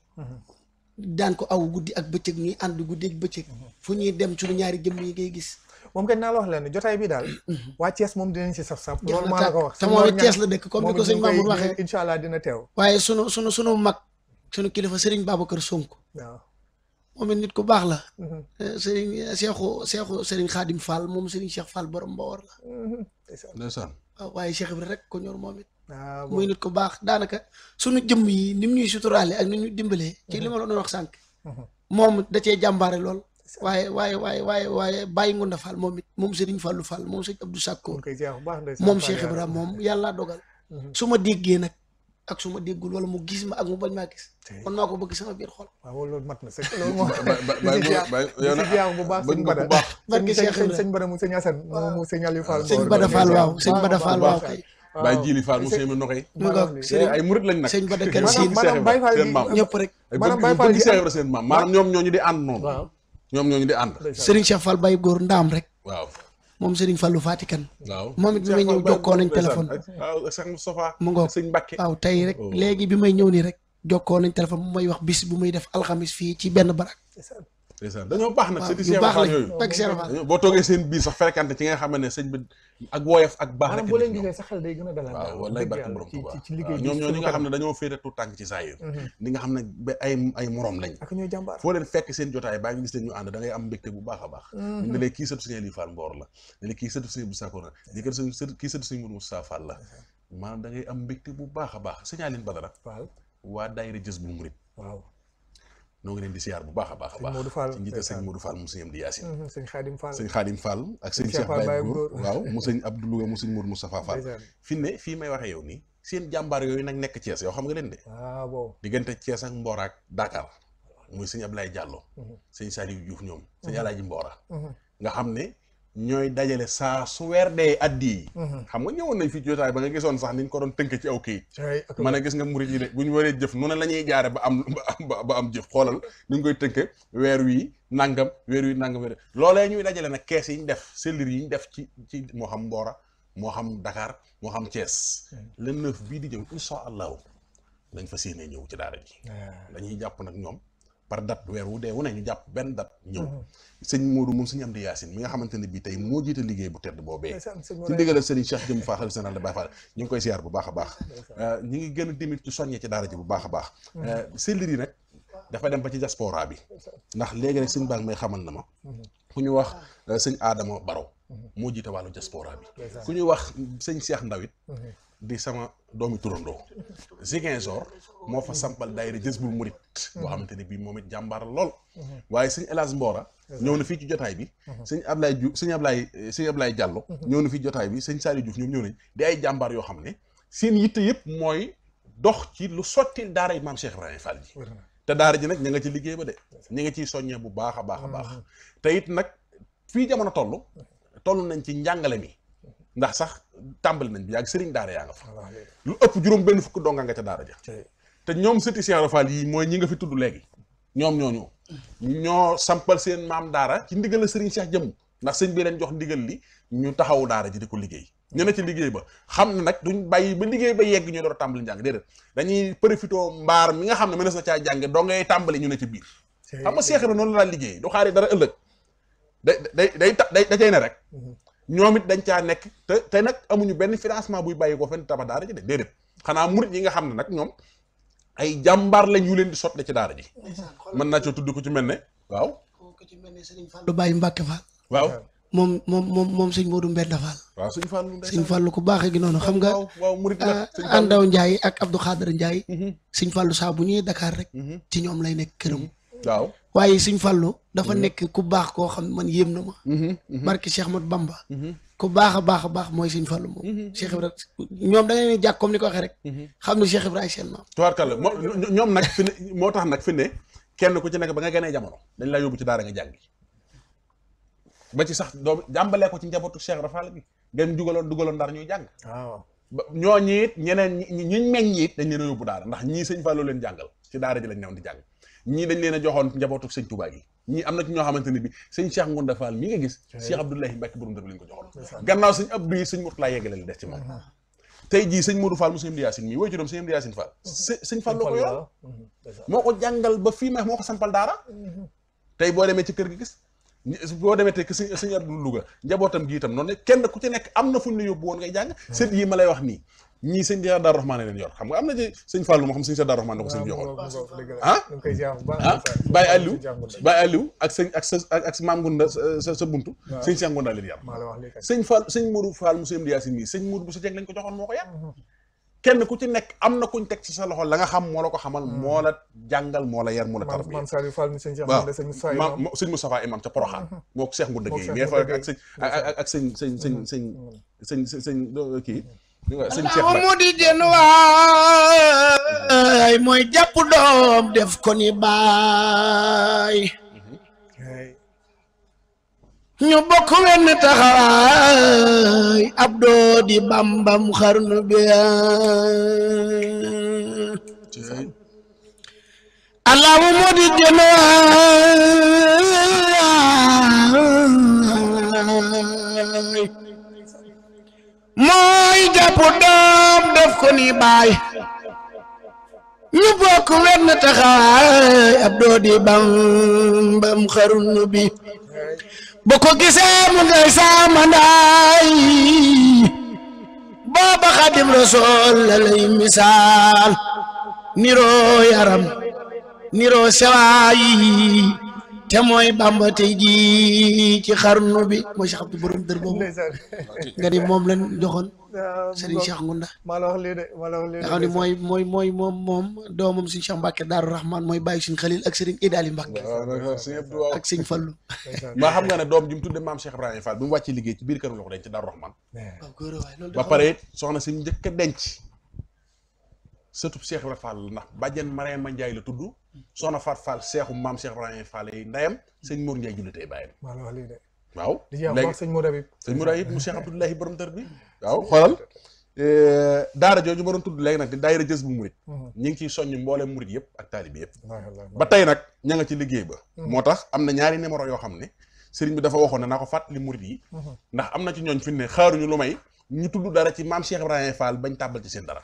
daan ko aw guddi ak bëccëg ñuy ànd guddi ak bëccëg fu ñuy dem suñu ñaari jëmm yi ngay gis moom kañ naa la wax leen jotaay bi daal waa Thiès moom dinañ si saf loolu maa la ko wax te moom it Thiès la dëkk comme ni ko sëñ Mamour waxee incha allah dina teew waaye sunu mag sunu kilifa Serigne Babacar Sonko waaw moom it nit ku baax la Serigne Seexu Serigne Khadim Fall moom Serigne Cheikh Fall borom Mbawar la ndeysaan waaw waaye Cheikh Ibra rek ko ñor moom it muy nit ku baax daanaka sunu jëmm yi ni mu ñuy suturaale ak ni ñu dimbalee ci li ma la doon wax sànq moom da cee jàmbaare lool waaye bàyyi Ngunda Fall moom it moom Serigne Fallou Fall moom sëñ Abdou Sakko moom Cheikh Ibra moom yàlla dogal su ma déggee nag ak su ma déggul wala mu gis ma ak mu bañ maa gis man maa ko bëgg sama biir xol waaw loolu mat na sëñ loolu moom si ziar bu baax sëñ Bada barke Cheikh Ibra sëñ Bada mu sëñ Assane mu sëñ Aliou Fall sëñ Bada Fall waaw sëñ Bada Fall waaw kay Baye Jili Fall mu sëñ ma noxoy ay murit lañ nag sëñ Bada kan siin maanaam Baye Fall seen maam ñëpp rek maanaam Baye Fall bëgg Cheikh Ibra seen maam maanaam ñoom ñooñu di ànd noonu ñoom ñooñu di ànd Serigne Cheikh Fall Baye góor ndaam rek waaw moom Serigne Fallou Fatikan waaw moom it bi may ñëw jokkoo nañ téléphone waaw Cheikh Moustapha mu ngoog sëñ Mbacké waaw tey rek léegi bi may ñëw nii rek jokkoo nañ téléphone bu may wax bis bu muy def alxamis fii ci benn barak ndeysaan dañoo baax nag sëñ yu baax Fall lañ yooyu ak Cheikh Fall boo toogee seen biir sax fréquenté ci nga xam ne sëñ bi ak woyof ak baax rek boo leen gisee sa xel day gën a dalal waaw wallaay barke borom Tuubaa ci liggéey ñoom ñoo ñi nga xam ne dañoo féete tout tànk ci saa yi li nga xam ne ba ay morom lañ ak ñooy jàmbaar foo leen fekk seen jotaay baa ngi gis leen ñu ànd da ngay am mbégte bu baax a baax ne lay kii sëtu sëñ Aliou Fall Mbor la ne la kii sëtu sëñ Abdou Sakko la di kii sëtu sëñ Mourou Moustapha Fall la maanaam da ngay am mbégte bu baax a baax sëñ Aline Badara waa daayira Jazbul Murid waaw noo ngi leen di siyaar bu baax a baax a baax ci njiital sëñ Modou Fall mu sëñ Amdi Yaasin sëñ Khadim Fall ak sëñ Cheikh Baye Góor waaw mu sëñ Abdou Louga mu sëñ Mourou Moustapha Fall fii may waxee yow nii seen jàmbaar yooyu nag nekk Thiès yow xam nga leen de diggante Thiès ak Mbora ak Dakar muy sëñ Ablaye Diallo sëñ Saliou Diouf ñoom sëñ Alaaji Mbora nga xam ne ñooy dajale saa su weer dee addi yi xam nga ñëwoon nañ fi jotaay ba nga gisoon sax niñ ko doon tënk ci aw kayit man a gis nga murit yi de bu ñu waree jëf nu ne la ñuy jaare ba am jëf xoolal ni ñu koy tënke weer wi nangam loolee ñuy dajale nag kees yi ñu def cellules yi ñu def ci moo xam Mbora moo xam Dakar moo xam Thiès le 9 bii di ñëw insha allahu dañ fa séenee ñëw ci daara ji dañuy jàpp nag ñoom par date weer wu dee wu ne ñu jàpp benn date ñëw sëñ Modou moom sëñ Amdi Yaasin mi nga xamante ne bii tey moo jiite liggéey bu tedd boobee ci ndigalal sëriñ Cheikh Jëm Fall xalifa général de Baye Fall ñu ngi koy siyaar bu baax a baax ñi ngi gën a demit ci soññee ci daara ji bu baax a baax cellules yi nag dafa dem ba ci diaspora bi ndax léegi rek sëñ baag may xamal na ma ku ñu wax sëñ Adama Baro moo jiite wàllu diaspora bi ku ñu wax sëñ Cheikh Ndawit di sama doomi turandoo Ziguinchor moo fa sampal daayira Jazbul Murid boo xamante ne bii moom it jàmbaar lool waaye sëñ El Hadj Mbora ñëw na fii ci jotaay bi sëñ Ablaye Diouf sëñ Ablaye Diallo ñëw na fii jotaay bi sëñ Saliou Diouf ñoom ñëw nañ di ay jàmbaar yoo xam ne seen yitte yëpp mooy dox ci lu sottil daara yi maam Cheikh Ibrahima Fall ji te daara ji nag ña nga ci liggéey ba de ña nga ciy soññee bu baax a baax a baax te it nag fii jamono toll nañ ci njàngale mi ndax sax tàmbali nañ bi yàgg sëriñ daara yaa nga fa lu ëpp juróom benn fukk donga nga ca daara ja te ñoom sëti Cheikh Rafal yi mooy ñi nga fi tudd léegi ñoom ñoo sampal seen maam daara ci ndigal la sëriñ Cheikh Jëm ndax sëñ bi leen jox ndigal li ñu taxawu daara ji di ko liggéey ñu ne ci liggéey ba xam ne nag duñ bàyyi ba liggéey ba yegg ñu door a tàmbali njàng déedéet dañuy profité mbaar mi nga xam ne mënees na caa jànge doo ngay tàmbali ñu ne ci biir xam nga Cheikh noonu la liggéey du xaari dara ëllëg da cay ne rek ñoom it dañ caa nekk te nag amuñu benn financement buy bàyyi ko fenn tabax daara ji de déedéet xanaa murit yi nga xam ne nag ñoom ay jàmbaar lañ yu leen di sotle ci daara ji mën naa coo tudd ko ci mel ne waaw ko ci mel ne Sëriñ Fallu Baye Mbàkke Fall waaw moom sëñ Modou Mbenda Fall waaw sëñ Fallu ku baaxee gi noonu xam nga waaw murit la Andaw Ndiaye ak Abdou Khader Ndiaye sëñ Fallu saa bu ñëwee Dakar rek ci ñoom lay nekk këram waaw waaye sëñ Fallu dafa nekk ku baax koo xam man yéem na ma barki Cheikh Ahmad Bamba ku baax a baax mooy sëñ Fallu moom Cheikh Ibra ñoom da ngay jàkk comme ni ko waxee rek xam ne Cheikh Ibra ay seen maam tubaarkalla ñoom nag fi ne moo tax nag fi ne kenn ku ci nekk ba nga gënee jamono dañ laa yóbbu ci daara nga jàngi ba ci sax doom jàmbalee ko ci njabootu Cheikh Ibra Fall gi ngeen dugaloon Ndar ñuy jàng waaw ñooñu it ñeneen ñiñ meññ it dañ leen a yóbbu daara ndax ñii sëñ Fallu leen jàngal ci daara ji lañ newoon di jàng ñii dañ leen a joxoon njabootu sëñ Touba gi ñii am na ci ñoo xamante ne bi sëñ Cheikh Ngounda Fall mi nga gis Cheikh Abdoulahi Mbacke borom dër lañ ko joxoon gannaaw sëñ Abdou yi sëñ Mourtala yeggale li des ci moom tey jii sëñ Modou Fall mu sëñ Amdi Yaasin mii woy ci doom sëñ Amdi Yaasin Fall sëñ Fall loo ko yor moo ko jàngal ba fii ma moo ko sampal daara tey boo demee ci kër gi gis boo demee tey sëñ Abdou Louga njabootam gi itam noonu kenn ku ci nekk am na fu ñu la yóbbu woon ngay jàng sët yi ma lay wax nii ñii sëñ Cheikh Darou Rahmane leen yor xam nga am na ci sëñ Fallou moo xam sëñ Cheikh Darou Rahmane na ko sëñ bi joxoon Baye Aliou ak sëñ ak maam Gunda sa buntu sëñ Cheikh Gunda leen yar sëñ Fall sëñ Modou Fall mu sëñ Amdi Yaasin mii sëñ Modou bu sa jeng lañ ko joxoon moo ko yar kenn ku ci nekk am na kuñ teg ci sa loxo la nga xam moo la ko xamal moo la jàngal moo la yar moo la tarbiya maam Saliou Fall mi sëñ Cheikh waaw sëñ Moustapha Imam ca Poroxaan moo ko Cheikh Ngunda Gueye mais fa ak sëñ kii sëñ Cheikh mu di jën waay mooy jàpp doom def ko ni baay ñu bokk wenn taxawaay ab doo di bambam xarnu bi allahu mu di jën waay mooy jàpp doom def ko ni baay ñu bokk wenn taxawaay ab doo di bambam xarnu bi bu ko gisee mu ngay saamandaay booba Xadim Rasool la lay misaal niroo yaram niroo sewaay te mooy Bamba tey ji ci xarnu bi mooy Cheikh Abdou borom dër boobu nga ni moom lañ joxoon Serigne Cheikh Ngounda maa la wax lii de nga xam ne mooy moom doomam Serigne Cheikh Mbacke Daaru Rahman mooy bàyyi Serigne Khalil ak Serigne Idali Mbacke ak Serigne Fallou maa xam nga ne doom ji mu tudde maam Cheikh Ibrahima Fall bi mu wàccee liggéey ci biir kër la ko denc ci Daaru Rahman ba pare it soxna si njëkk a denc sëtub Cheikh Ibrahima Fall ndax bàjjen Mariama Ndiaye la tudd soxna Fat Fall seexu maam Cheikh Ibrahima Fall yi ndeyam sëñ Mour Ndiaye julli tey bàyyam waaw di ci wax sëñ Modou Habib. sëñ Modou Habib mu Cheikh Abdoulahi borom dër bi waaw xoolal daara jooju ma doon tudd léegi nag di daayira jës bu murit ñi ngi ciy soññ mbooleem murit yëpp ak taalibi yëpp ba tey nag ña nga ci liggéey ba moo tax am na ñaari numéro yoo xam ne sëriñ bi dafa waxoon ne naa ko fàttali murit yi ndax am na ci ñooñ fi ne xaaruñu lu may ñu tudd dara ci maam Cheikh Ibrahima Fall bañ tàbbal ci seen dara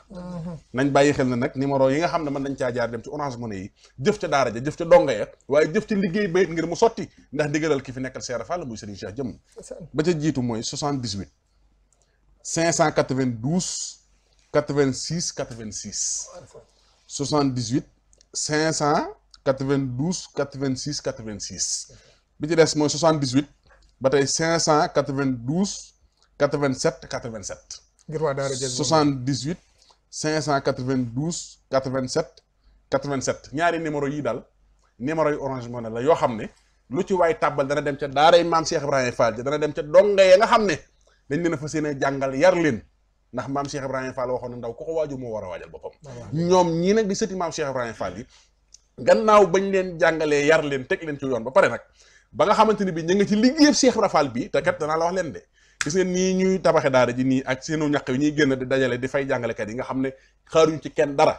nañ bàyyi xel na nag numéro yi nga xam ne mën nañ caa jaar dem ci Orange Money yi jëf ca daara ja jëf ca donga ya waaye jëf ca liggéey bayit ngir mu sotti ndax diggalal ki fi nekkal Cheikh Fall muy sëriñ Cheikh jëmm ba ca jiitu mooy 78 592 86 86 78 592 86 86 bi ci des mooy 78 ba tey 592 87 87. ngir waa daara jël 78 592 87 87 ñaari numéro yi daal numéro yu Orange Money la yoo xam ne lu ci waay tàbbal dana dem ca daaray maam Cheikh Ibrahima Fall ja dana dem ca donga ya nga xam ne dañ leen a fas yéene jàngal yar leen ndax maam Cheikh Ibrahima Fall waxoon na ndaw ku ko waaju moo war a waajal boppam. ñoom ñii nag di sëti maam Cheikh Ibrahima Fall yi gannaaw bañ leen jàngalee yar leen teg leen ci yoon ba pare nag ba nga xamante ni bi ñu ngi ci liggéeyam Cheikh Ibrahima Fall bi te kat danaa la wax leen de gis ngeen nii ñuy tabaxe daara ji nii ak seenu ñaq yi ñuy génn di dajale di fay jàngalekat yi nga xam ne xaaruñ ci kenn dara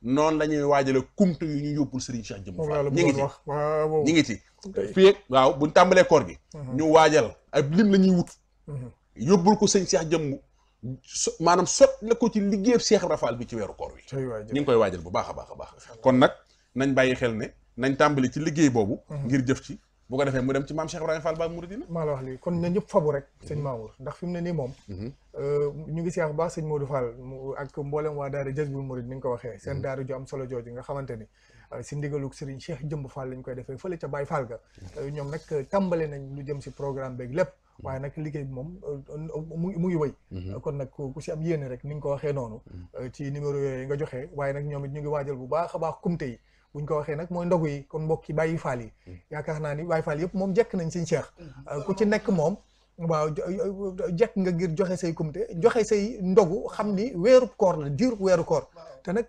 noonu la ñuy waajale kumte yu ñu yóbbul Serigne Cheikh Jëmm Fall ñi ngi ci ñi ngi ci fii ak waaw buñ tàmbalee koor gi ñu waajal ak lim la ñuy wut yóbbul ko sëñ Cheikh Jëmm maanaam sot la ko ci liggéeyam Cheikh Ibrahima Fall bi ci weeru koor wi ñu ngi koy waajal bu baax a baax a baax kon nag nañ bàyyi xel ne nañ tàmbali ci liggéey boobu ngir jëf ci bu ko defee mu dem ci maam Cheikh Ibrahima Fall ba Mouridina maa la wax lii kon na ñëpp fabu rek sëñ Mamour ndax fi mu ne nii moom ñu ngi seex bu baax sëñ Modou Fall ak mboolem waa daara Jazbul Murid ni nga ko waxee seen daara ju am solo jooju nga xamante ni si ndigaluk Serigne Cheikh Jëmb Fall lañ koy defee fële ca Baye Fall ga ñoom nag tàmbale nañ lu jëm si programme beeg lépp waaye nag liggéey bi moom mu ngi wëy kon nag ku si am yéene rek ni nga ko waxee noonu ci numéro yooyu nga joxe waaye nag ñoom it ñu ngi waajal bu baax a baax kumte yi buñ ko waxee nag mooy ndogu yi kon mbokk yi Baye Fall yi yaakaar naa ni Baye Fall yëpp moom jekk nañ sëñ Cheikh ku ci nekk moom waaw jekk nga ngir joxe say kumte joxe say ndogu xam ni weeru koor la diiru weeru koor te nag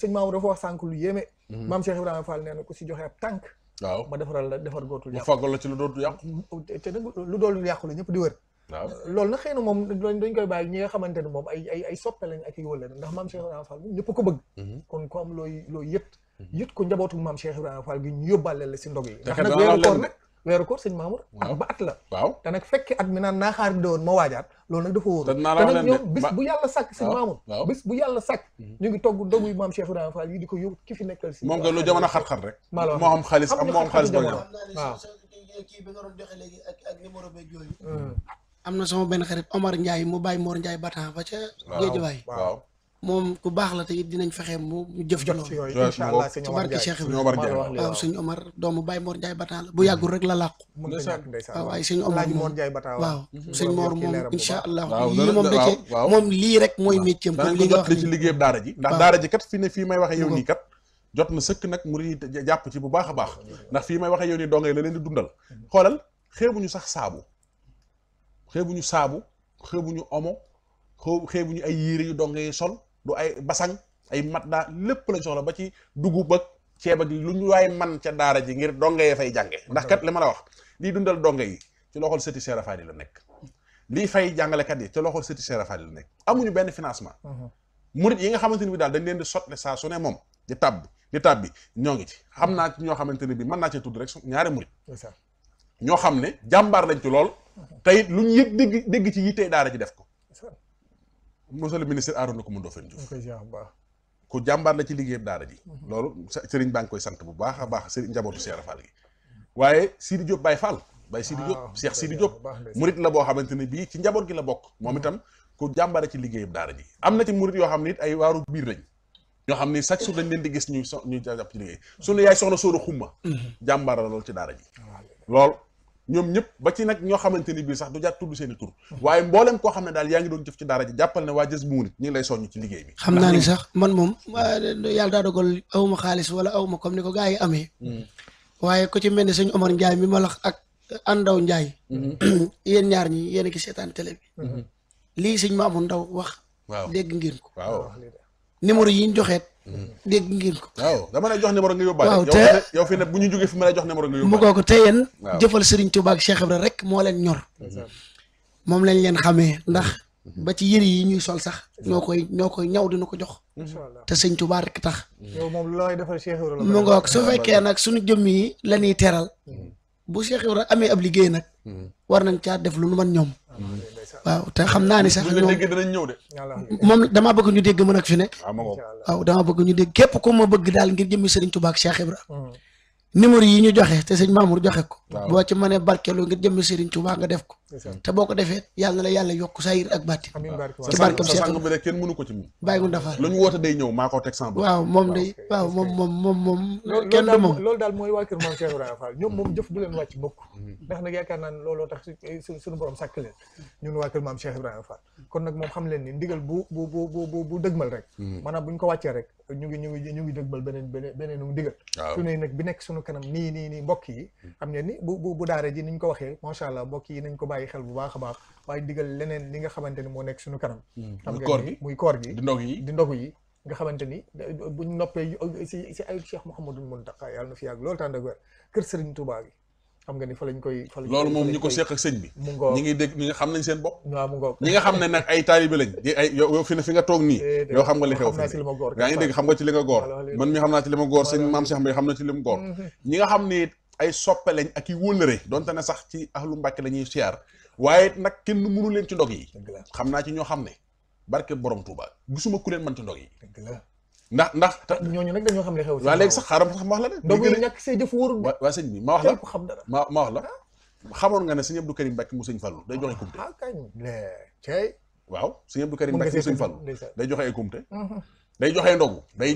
sëñ Mamour dafa wax sànq lu yéeme maam Cheikh Ibrahima Fall nee na ku si joxe ab tànk waaw ma defaral la defar gootul yàqu faggal la ci lu dootul yàqu te nag lu doolu yàqu la ñëpp di wër waaw loolu nag xëy na moom dañ koy bàyyi ñi nga xamante ne moom ay soppe lañ ak i wëlle ndax maam Cheikh Ibrahima Fall ñëpp ko bëgg kon ko am looy yët ko njabootu maam Cheikh Ibrahima Fall gi ñu yóbbaale la si ndog yi ndax nag weeru koor sëñ Mamour at ba at la waaw te nag fekke at mi naan naa xaar doon ma waajaat loolu nag dafa wóor te nag ñoom bis bu yàlla sàkk sëñ Mamour bis bu yàlla sàkk ñu ngi togg ndogu maam Cheikh Ibrahima Fall yi di ko yóbbu ki fi nekkal si moom nga lu jamono xat-xat rek moo am xaalis am moo am xaalis ba ñëw waaw kii bi nga doon joxe léegi ak numéro beeg yooyu am na sama benn xarit Omar Ndiaye mu bàyyi Mor Ndiaye Batan ba ca Géejawaay waaw moom ku baax la te it dinañ fexe mu jëf ci loolu incha allah ci barke Cheikh Ibrahima waaw sëñ Omar doomu Baye Mor Ndiaye Batan la bu yàggul rek la làqu waaw waaye sëñ Omar moom waaw sëñ Mor moom incha allah lii moom da cee moom lii rek mooy métier am li nga wax ci liggéeyam daara ji ndax daara ji kat fii may waxee yow nii kat jot na sëkk nag murid yi jàpp ci bu baax a baax ndax fii may waxee yow nii dongay la leen di dundal xoolal xeebuñu sax saabu xeebuñu omo xeebuñu ay yére yu dongay sol du ay basang ay mat daa lépp lañ soxla ba ci dugub ak ceeb ak lu ñu waay man ca daara ji ngir donge yee fay jànge ndax kat li ma la wax lii dundal donge yi ci loxol sëti Cheikh Fall yi la nekk lii fay jàngalekat yi ci loxol sëti Cheikh Fall yi la nekk amuñu benn financement murit yi nga xamante ni bi daal dañ leen di sotle saa su ne moom di tàbbi ñoo ngi ci xam naa ci ñoo xamante ne bi mën naa cee tudd rek ñaari murit ñoo xam ne jàmbaar lañ ci lool tey lu ñu yëg dégg ci yittee daara ji def ko monsieur le ministre Arouna Coumba Ndoffène Diouf ku jàmbaar la ci liggéeyam daara ji loolu sëriñ baa ngi koy sant bu baax a baax sëriñ njabootu Cheikh Fall gi waaye Sidi Diop Baye Fall Baye Sidi Diop Cheikh Sidi Diop murit la boo xamante ne bii ci njaboot gi la bokk moom itam ku jàmbaar la ci liggéeyam daara ji am na ci murit yoo xam ne it ay waaru biir lañ ñoo xam ne chaque jour dañ leen di gis ñu jàpp ci liggéey sunu yaay soxna Sooda Xumma jàmbaar la loolu ci daara ji lool ñoom ñëpp ba ci nag ñoo xamante ni bii sax du jàpp tudd seen i tur waaye mboolem koo xam ne daal yaa ngi doon jëf ci daara ji jàppal ne waa Jazbul Murid ñu ngi lay soññ ci liggéey bi xam naa ni sax man moom yàlla daa dogal awma xaalis wala awma comme ni ko gars yi amee waaye ku ci mel ni sëñ Omar Ndiaye mi ma lax ak Andaw Ndiaye yéen ñaar ñi yéen a ki seetaan télé bi lii sëñ Mamour Ndaw wax dégg ngeen ko waaw numéro yi ñu joxeet dégg ngeen ko. waaw dama lay jox numéro nga yóbbaale. waaw te yow fi ne bu ñu jógee fi ma lay jox numéro nga mu yóbbaale. ko te yéen waaw. jëfal Serigne Touba ak Cheikh Ibra rek moo leen ñor moom lañ leen xamee ndax ba ci yëri yi ñuy sol sax ñoo koy ñaw dina ko jox incha allah te sëñ Touba rek tax. yow moom looy defal Cheikh Ibra la mu ngoog su fekkee nag suñu jëmm yi la ñuy teral bu Cheikh Ibra amee ab liggéey nag war nañ caa def lu nu man ñoom waaw te xam naa ni sax bu ñu la ñoom déggee danañ ñëw de. moom damaa bëgg ñu dégg mën ak fi ne waaw ma ngoog. waaw dama bëgg ñu dégg képp ku ma bëgg daal ngir jëmmi Serigne Touba ak Cheikh Ibra numéro yi ñu joxe te sëñ Mamour joxe ko waaw. boo ci mënee barkeelu ngir jëmmi Serigne Touba nga def ko te boo ko defee yàlla na la yàlla yokk sayir ak bàtti amiin barke ci barkam sa Cheikh sang bi de kenn mënu ko ci moom. bàyyi mu dafa lu ñu woote day ñëw maa ko teg sans waaw moom day waaw moom loolu kenn du moom loolu daal mooy waa kër maam Cheikh Ibrahima Fall ñoom moom jëf du leen wàcc mukk ndax nag yaakaar naa ne looloo tax suñu borom sàkk leen ñun waa kër maam Cheikh Ibrahima Fall kon nag moom xam leen ni ndigal bu dëgmal rek maanaam bu ñu ko wàccee rek ñu ngi dëgmal beneen ndigal waaw. su ne nag bi nekk suñu kanam nii mbokk yi xam ngeen ni bu daara ji niñ ko waxee macha allah mbokk yi nañ ko bàyyi xel bu baax a baax waaye digal leneen li nga xamante ni moo nekk suñu kanam xam ngeen ni muy koor gi di ndog yi. di ndogu yi nga xamante ni buñ noppee si ay Cheikh Mouhamadou Mountakha yàlla na fi yàgg loolu tànn ak wér kër Serigne Touba gi xam nga ni fa lañ koy loolu moom ñi ko seq ak sëñ bi. mu ngoog ñi ngi dégg ñi nga xam nañ seen bopp. waaw mu ngoog ñi nga xam ne nag ay taalibe lañ di ay yow fi ne fi nga toog nii yow xam nga li xew xam naa si li ma góor yaa ngi dégg xam nga ci li nga góor man mi xam naa ci li ma góor sëñ maam Cheikh Mbaye xam na ci li mu góor ñi nga xam ne ay soppe lañ ak i wóllëre donte ne sax ci ahlu Mbàkke la ñuy siyaar waaye nag kenn mënu leen ci ndog yi dëgg la xam naa ci ñoo xam ne barke borom Touba gisuma ku leen mën ci ndog yi dëgg la ndax ñooñu nag dañoo xam li xew waa léegi sax xaaral sax ma wax la de ndogu yi ñàkk say jëf wóorul de waa sëñ bi ma wax la képp xam dara ma wax la xamoon nga ne sëñ Abdou Karim Mbàkke mu sëñ Fallu day joxe kumte ah kañ cey waaw sëñ Abdou Karim mun nga Mbàkke mu see sëñ Fallu ndeysaan day joxe ay kumte day joxe ndogu day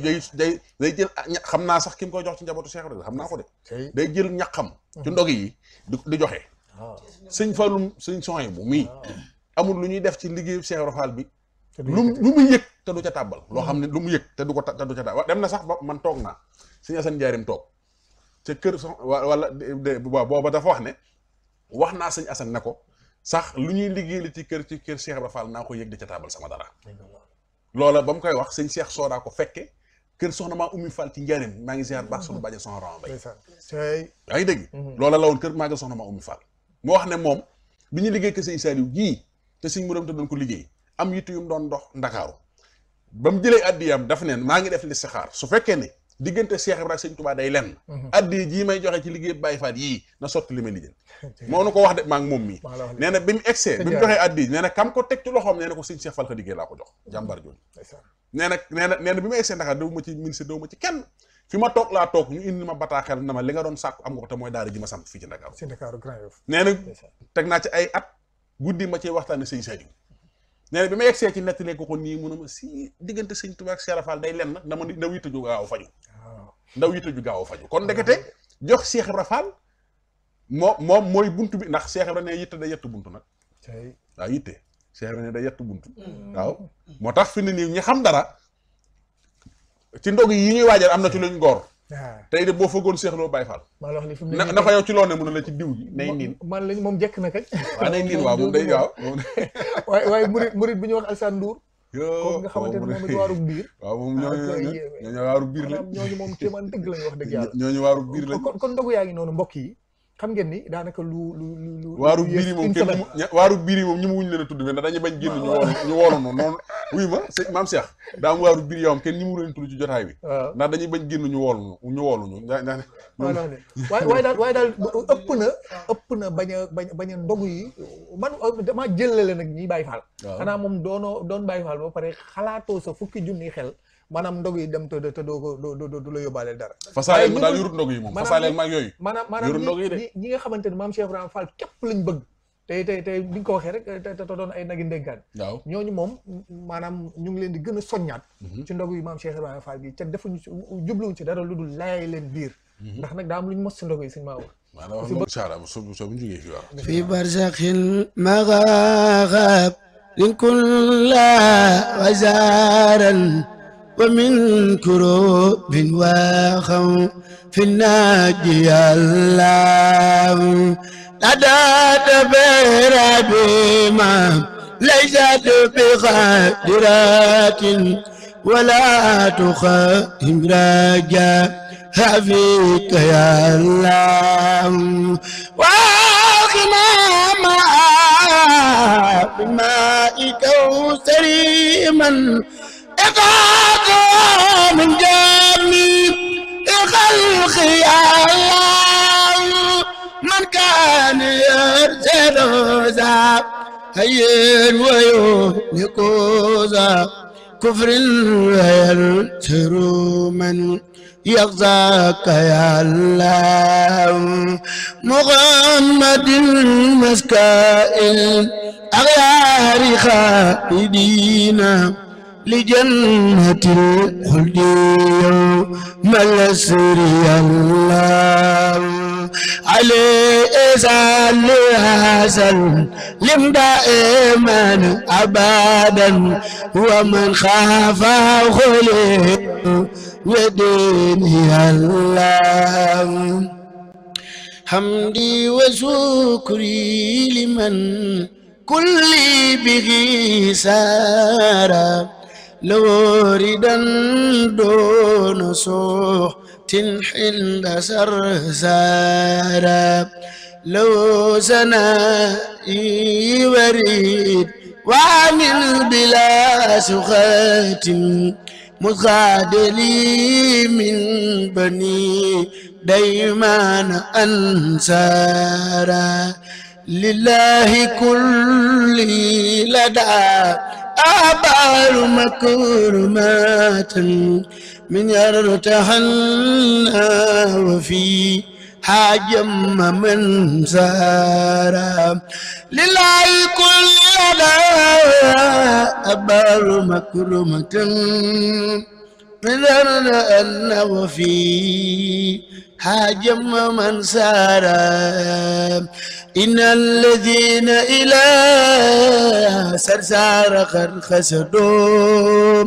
jël xam naa sax ki mu koy jox ci njabootu Cheikh Ibrahima xam naa ko de cey day jël ñaqam ci ndog yi di joxe waaw sëñ Fallum sëñ soxay bu mii amul lu ñuy def ci liggéeyu Cheikh Ibrahima Fall bi te du lu mu yëg te du ca tàbbal loo xam ne lu mu yëg te du ca tàbbal dem na sax ba man toog naa sëñ Asan Njaarim toog ca kër wala booba dafa wax ne wax naa sëñ Asan ne ko sax lu ñuy liggéey li ci kër Cheikh Ibrahima Fall naa ko yëg di ca tàbbal sama dara loola ba mu koy wax sëñ Cheikh Soodaa ko fekke kër soxna maa Ummi Fall ci Njaarim maa ngi ziar baax soxna bàjjen soxna Rama Bay ndeysaan cey yaa ngi dégg loola la woon kër maagal soxna maa Ummi Fall moo wax ne moom bi ñu liggéey kër sëñ Saliou gii te sëñ mu dem te doon ko liggéey am yitu yu mu doon dox Ndakaaru ba mu jëlee addiyam daf ne maa ngi def listixaar su fekkee ne diggante Cheikh Ibrahima sëñ Touba day lenn addiya jii may joxe ci liggéey Baye Fall yii na sotti li may lijjanti moo nu ko wax de maa ngi moom mii nee na bi mu egsee bi mu joxee addiya nee na kam ko teg ci loxoom nee na ko sëñ Cheikh Fall ka liggéey laa ko jox jàmbar jooju nee na bi ma egsee Ndakaar daw ma ci ministre daw ma ci kenn fi ma toog laa toog ñu indi ma bataaxel na ma li nga doon sàkku am nga ko te mooy daara ji ma samp fii ci Ndakaaru ci Ndakaaru Grand Yoff nee na teg naa ci ay at guddi ma ciy waxtaane sëñ Saliou nee na bi ma egsee ci nettalee ko nii mu ne ma si diggante sëñ Touba ak Cheikh Fall day lenn dama ndaw yitte ju gaaw a faju kon ndekete jox Cheikh Ibra Fall moom mooy buntu bi ndax Cheikh Ibra ne yitte day yett buntu nag waaw yitte Cheikh Ibra ne day yett buntu waaw moo tax fi ne nii ñi xam dara ci ndog yi ñuy waajal am na ci luñ góor tey de boo fëggoon Cheikh Lo Baye Fall maa la wax li fi mu ne na fa yow ci loo ne mun na la ci diw gi nay niin man lañ moom jekk na kañ waaw nay niin waaw moom day waaw waaye murit bi ñu wax Alsaan Ndour yoo nga xamante ne moom it waarug biir waaw moom ñooñu waaru biir lañ ñooñu moom kéemaan dëgg lañ wax dëgg yàlla ñooñu waaru biir lañ kon ndogu yaa ngi noonu mbokk yi xam ngeen ni daanaka lu waaru biir yi moom kenn waaru biir yi moom ñi mu wuñ leen a tudd mais dañuy bañ génn ñu woolu noonu wuy ma sëñ maam Cheikh daa am waaru biir yoo xam kenn ñi mu leen tudd ci jotaay bi ndax dañuy bañ génn ñu wooluñu waaye daal ëpp na bañ a ndogu yi man damaa jëlale nag ñiy Baye Fall xanaa moom doon Baye Fall ba pare xalaatoo sa fukki junni xel maanaam ndog yi dem te doo ko du la yóbbaale dara fasaaleel ma daal yurut ndog yi moom fasaaleel ma ak yooyu maanaam ñi nga xamante ne maam Cheikh Ibrahima Fall képp lañ bëgg tey bi nga ko waxee rek te doon ay nagi ndénkaan waaw ñooñu moom maanaam ñu ngi leen di gën a soññaat ci ndog yi maam Cheikh Ibrahima Fall bi te defuñu ci jubluwuñ ci dara lu dul laay leen biir ndax nag daa am lu ñu mos si ndog yi sëñ Maodo fi barzakhil maghab lin kulla wazaran ومن كروب وخوف الناجي الله لدى تبير بما ليست بقادرات ولا تخيم رجاء فيك يا الله واغنى بماء كوثري من إفاق من جميع الخلق يا الله من كان يرسل ذا هين ويهلك ذا كفر ويرسل من يغزاك يا الله محمد المسكائل أغيار خالدين لجنة الخلد يوم الأسر يا الله عليه صل وسلم دائما أبدا ومن خاف خلق وديني الله حمدي وشكري لمن كل به سارا لوردا دون صوت حند سرسارا لو سنائي وريد وعمل بلا سخات مغادلي من بني ديمان أنصارا لله كل لدى أبار مكرمات من يرتحلنا وفي حاجم من سارا لله كل لدى أبار مكرمة من يرتحلنا وفي حاجم من سارا إن الذين إلى سرسار قد خسدوا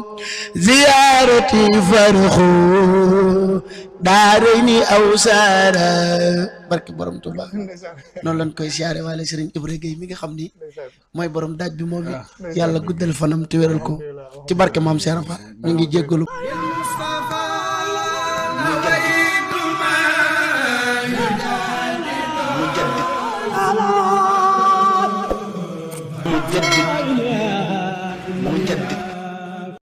زيارتي فرحوا دارني أو سارا barke borom Tuuba noonu lañ koy siyaare waale Serigne Ibra Gueye mi nga xam ni mooy borom daaj bi moom it yàlla guddal fanam te wéral ko ci barke maam Cheikh Fall ñu ngi jéggalu مجدد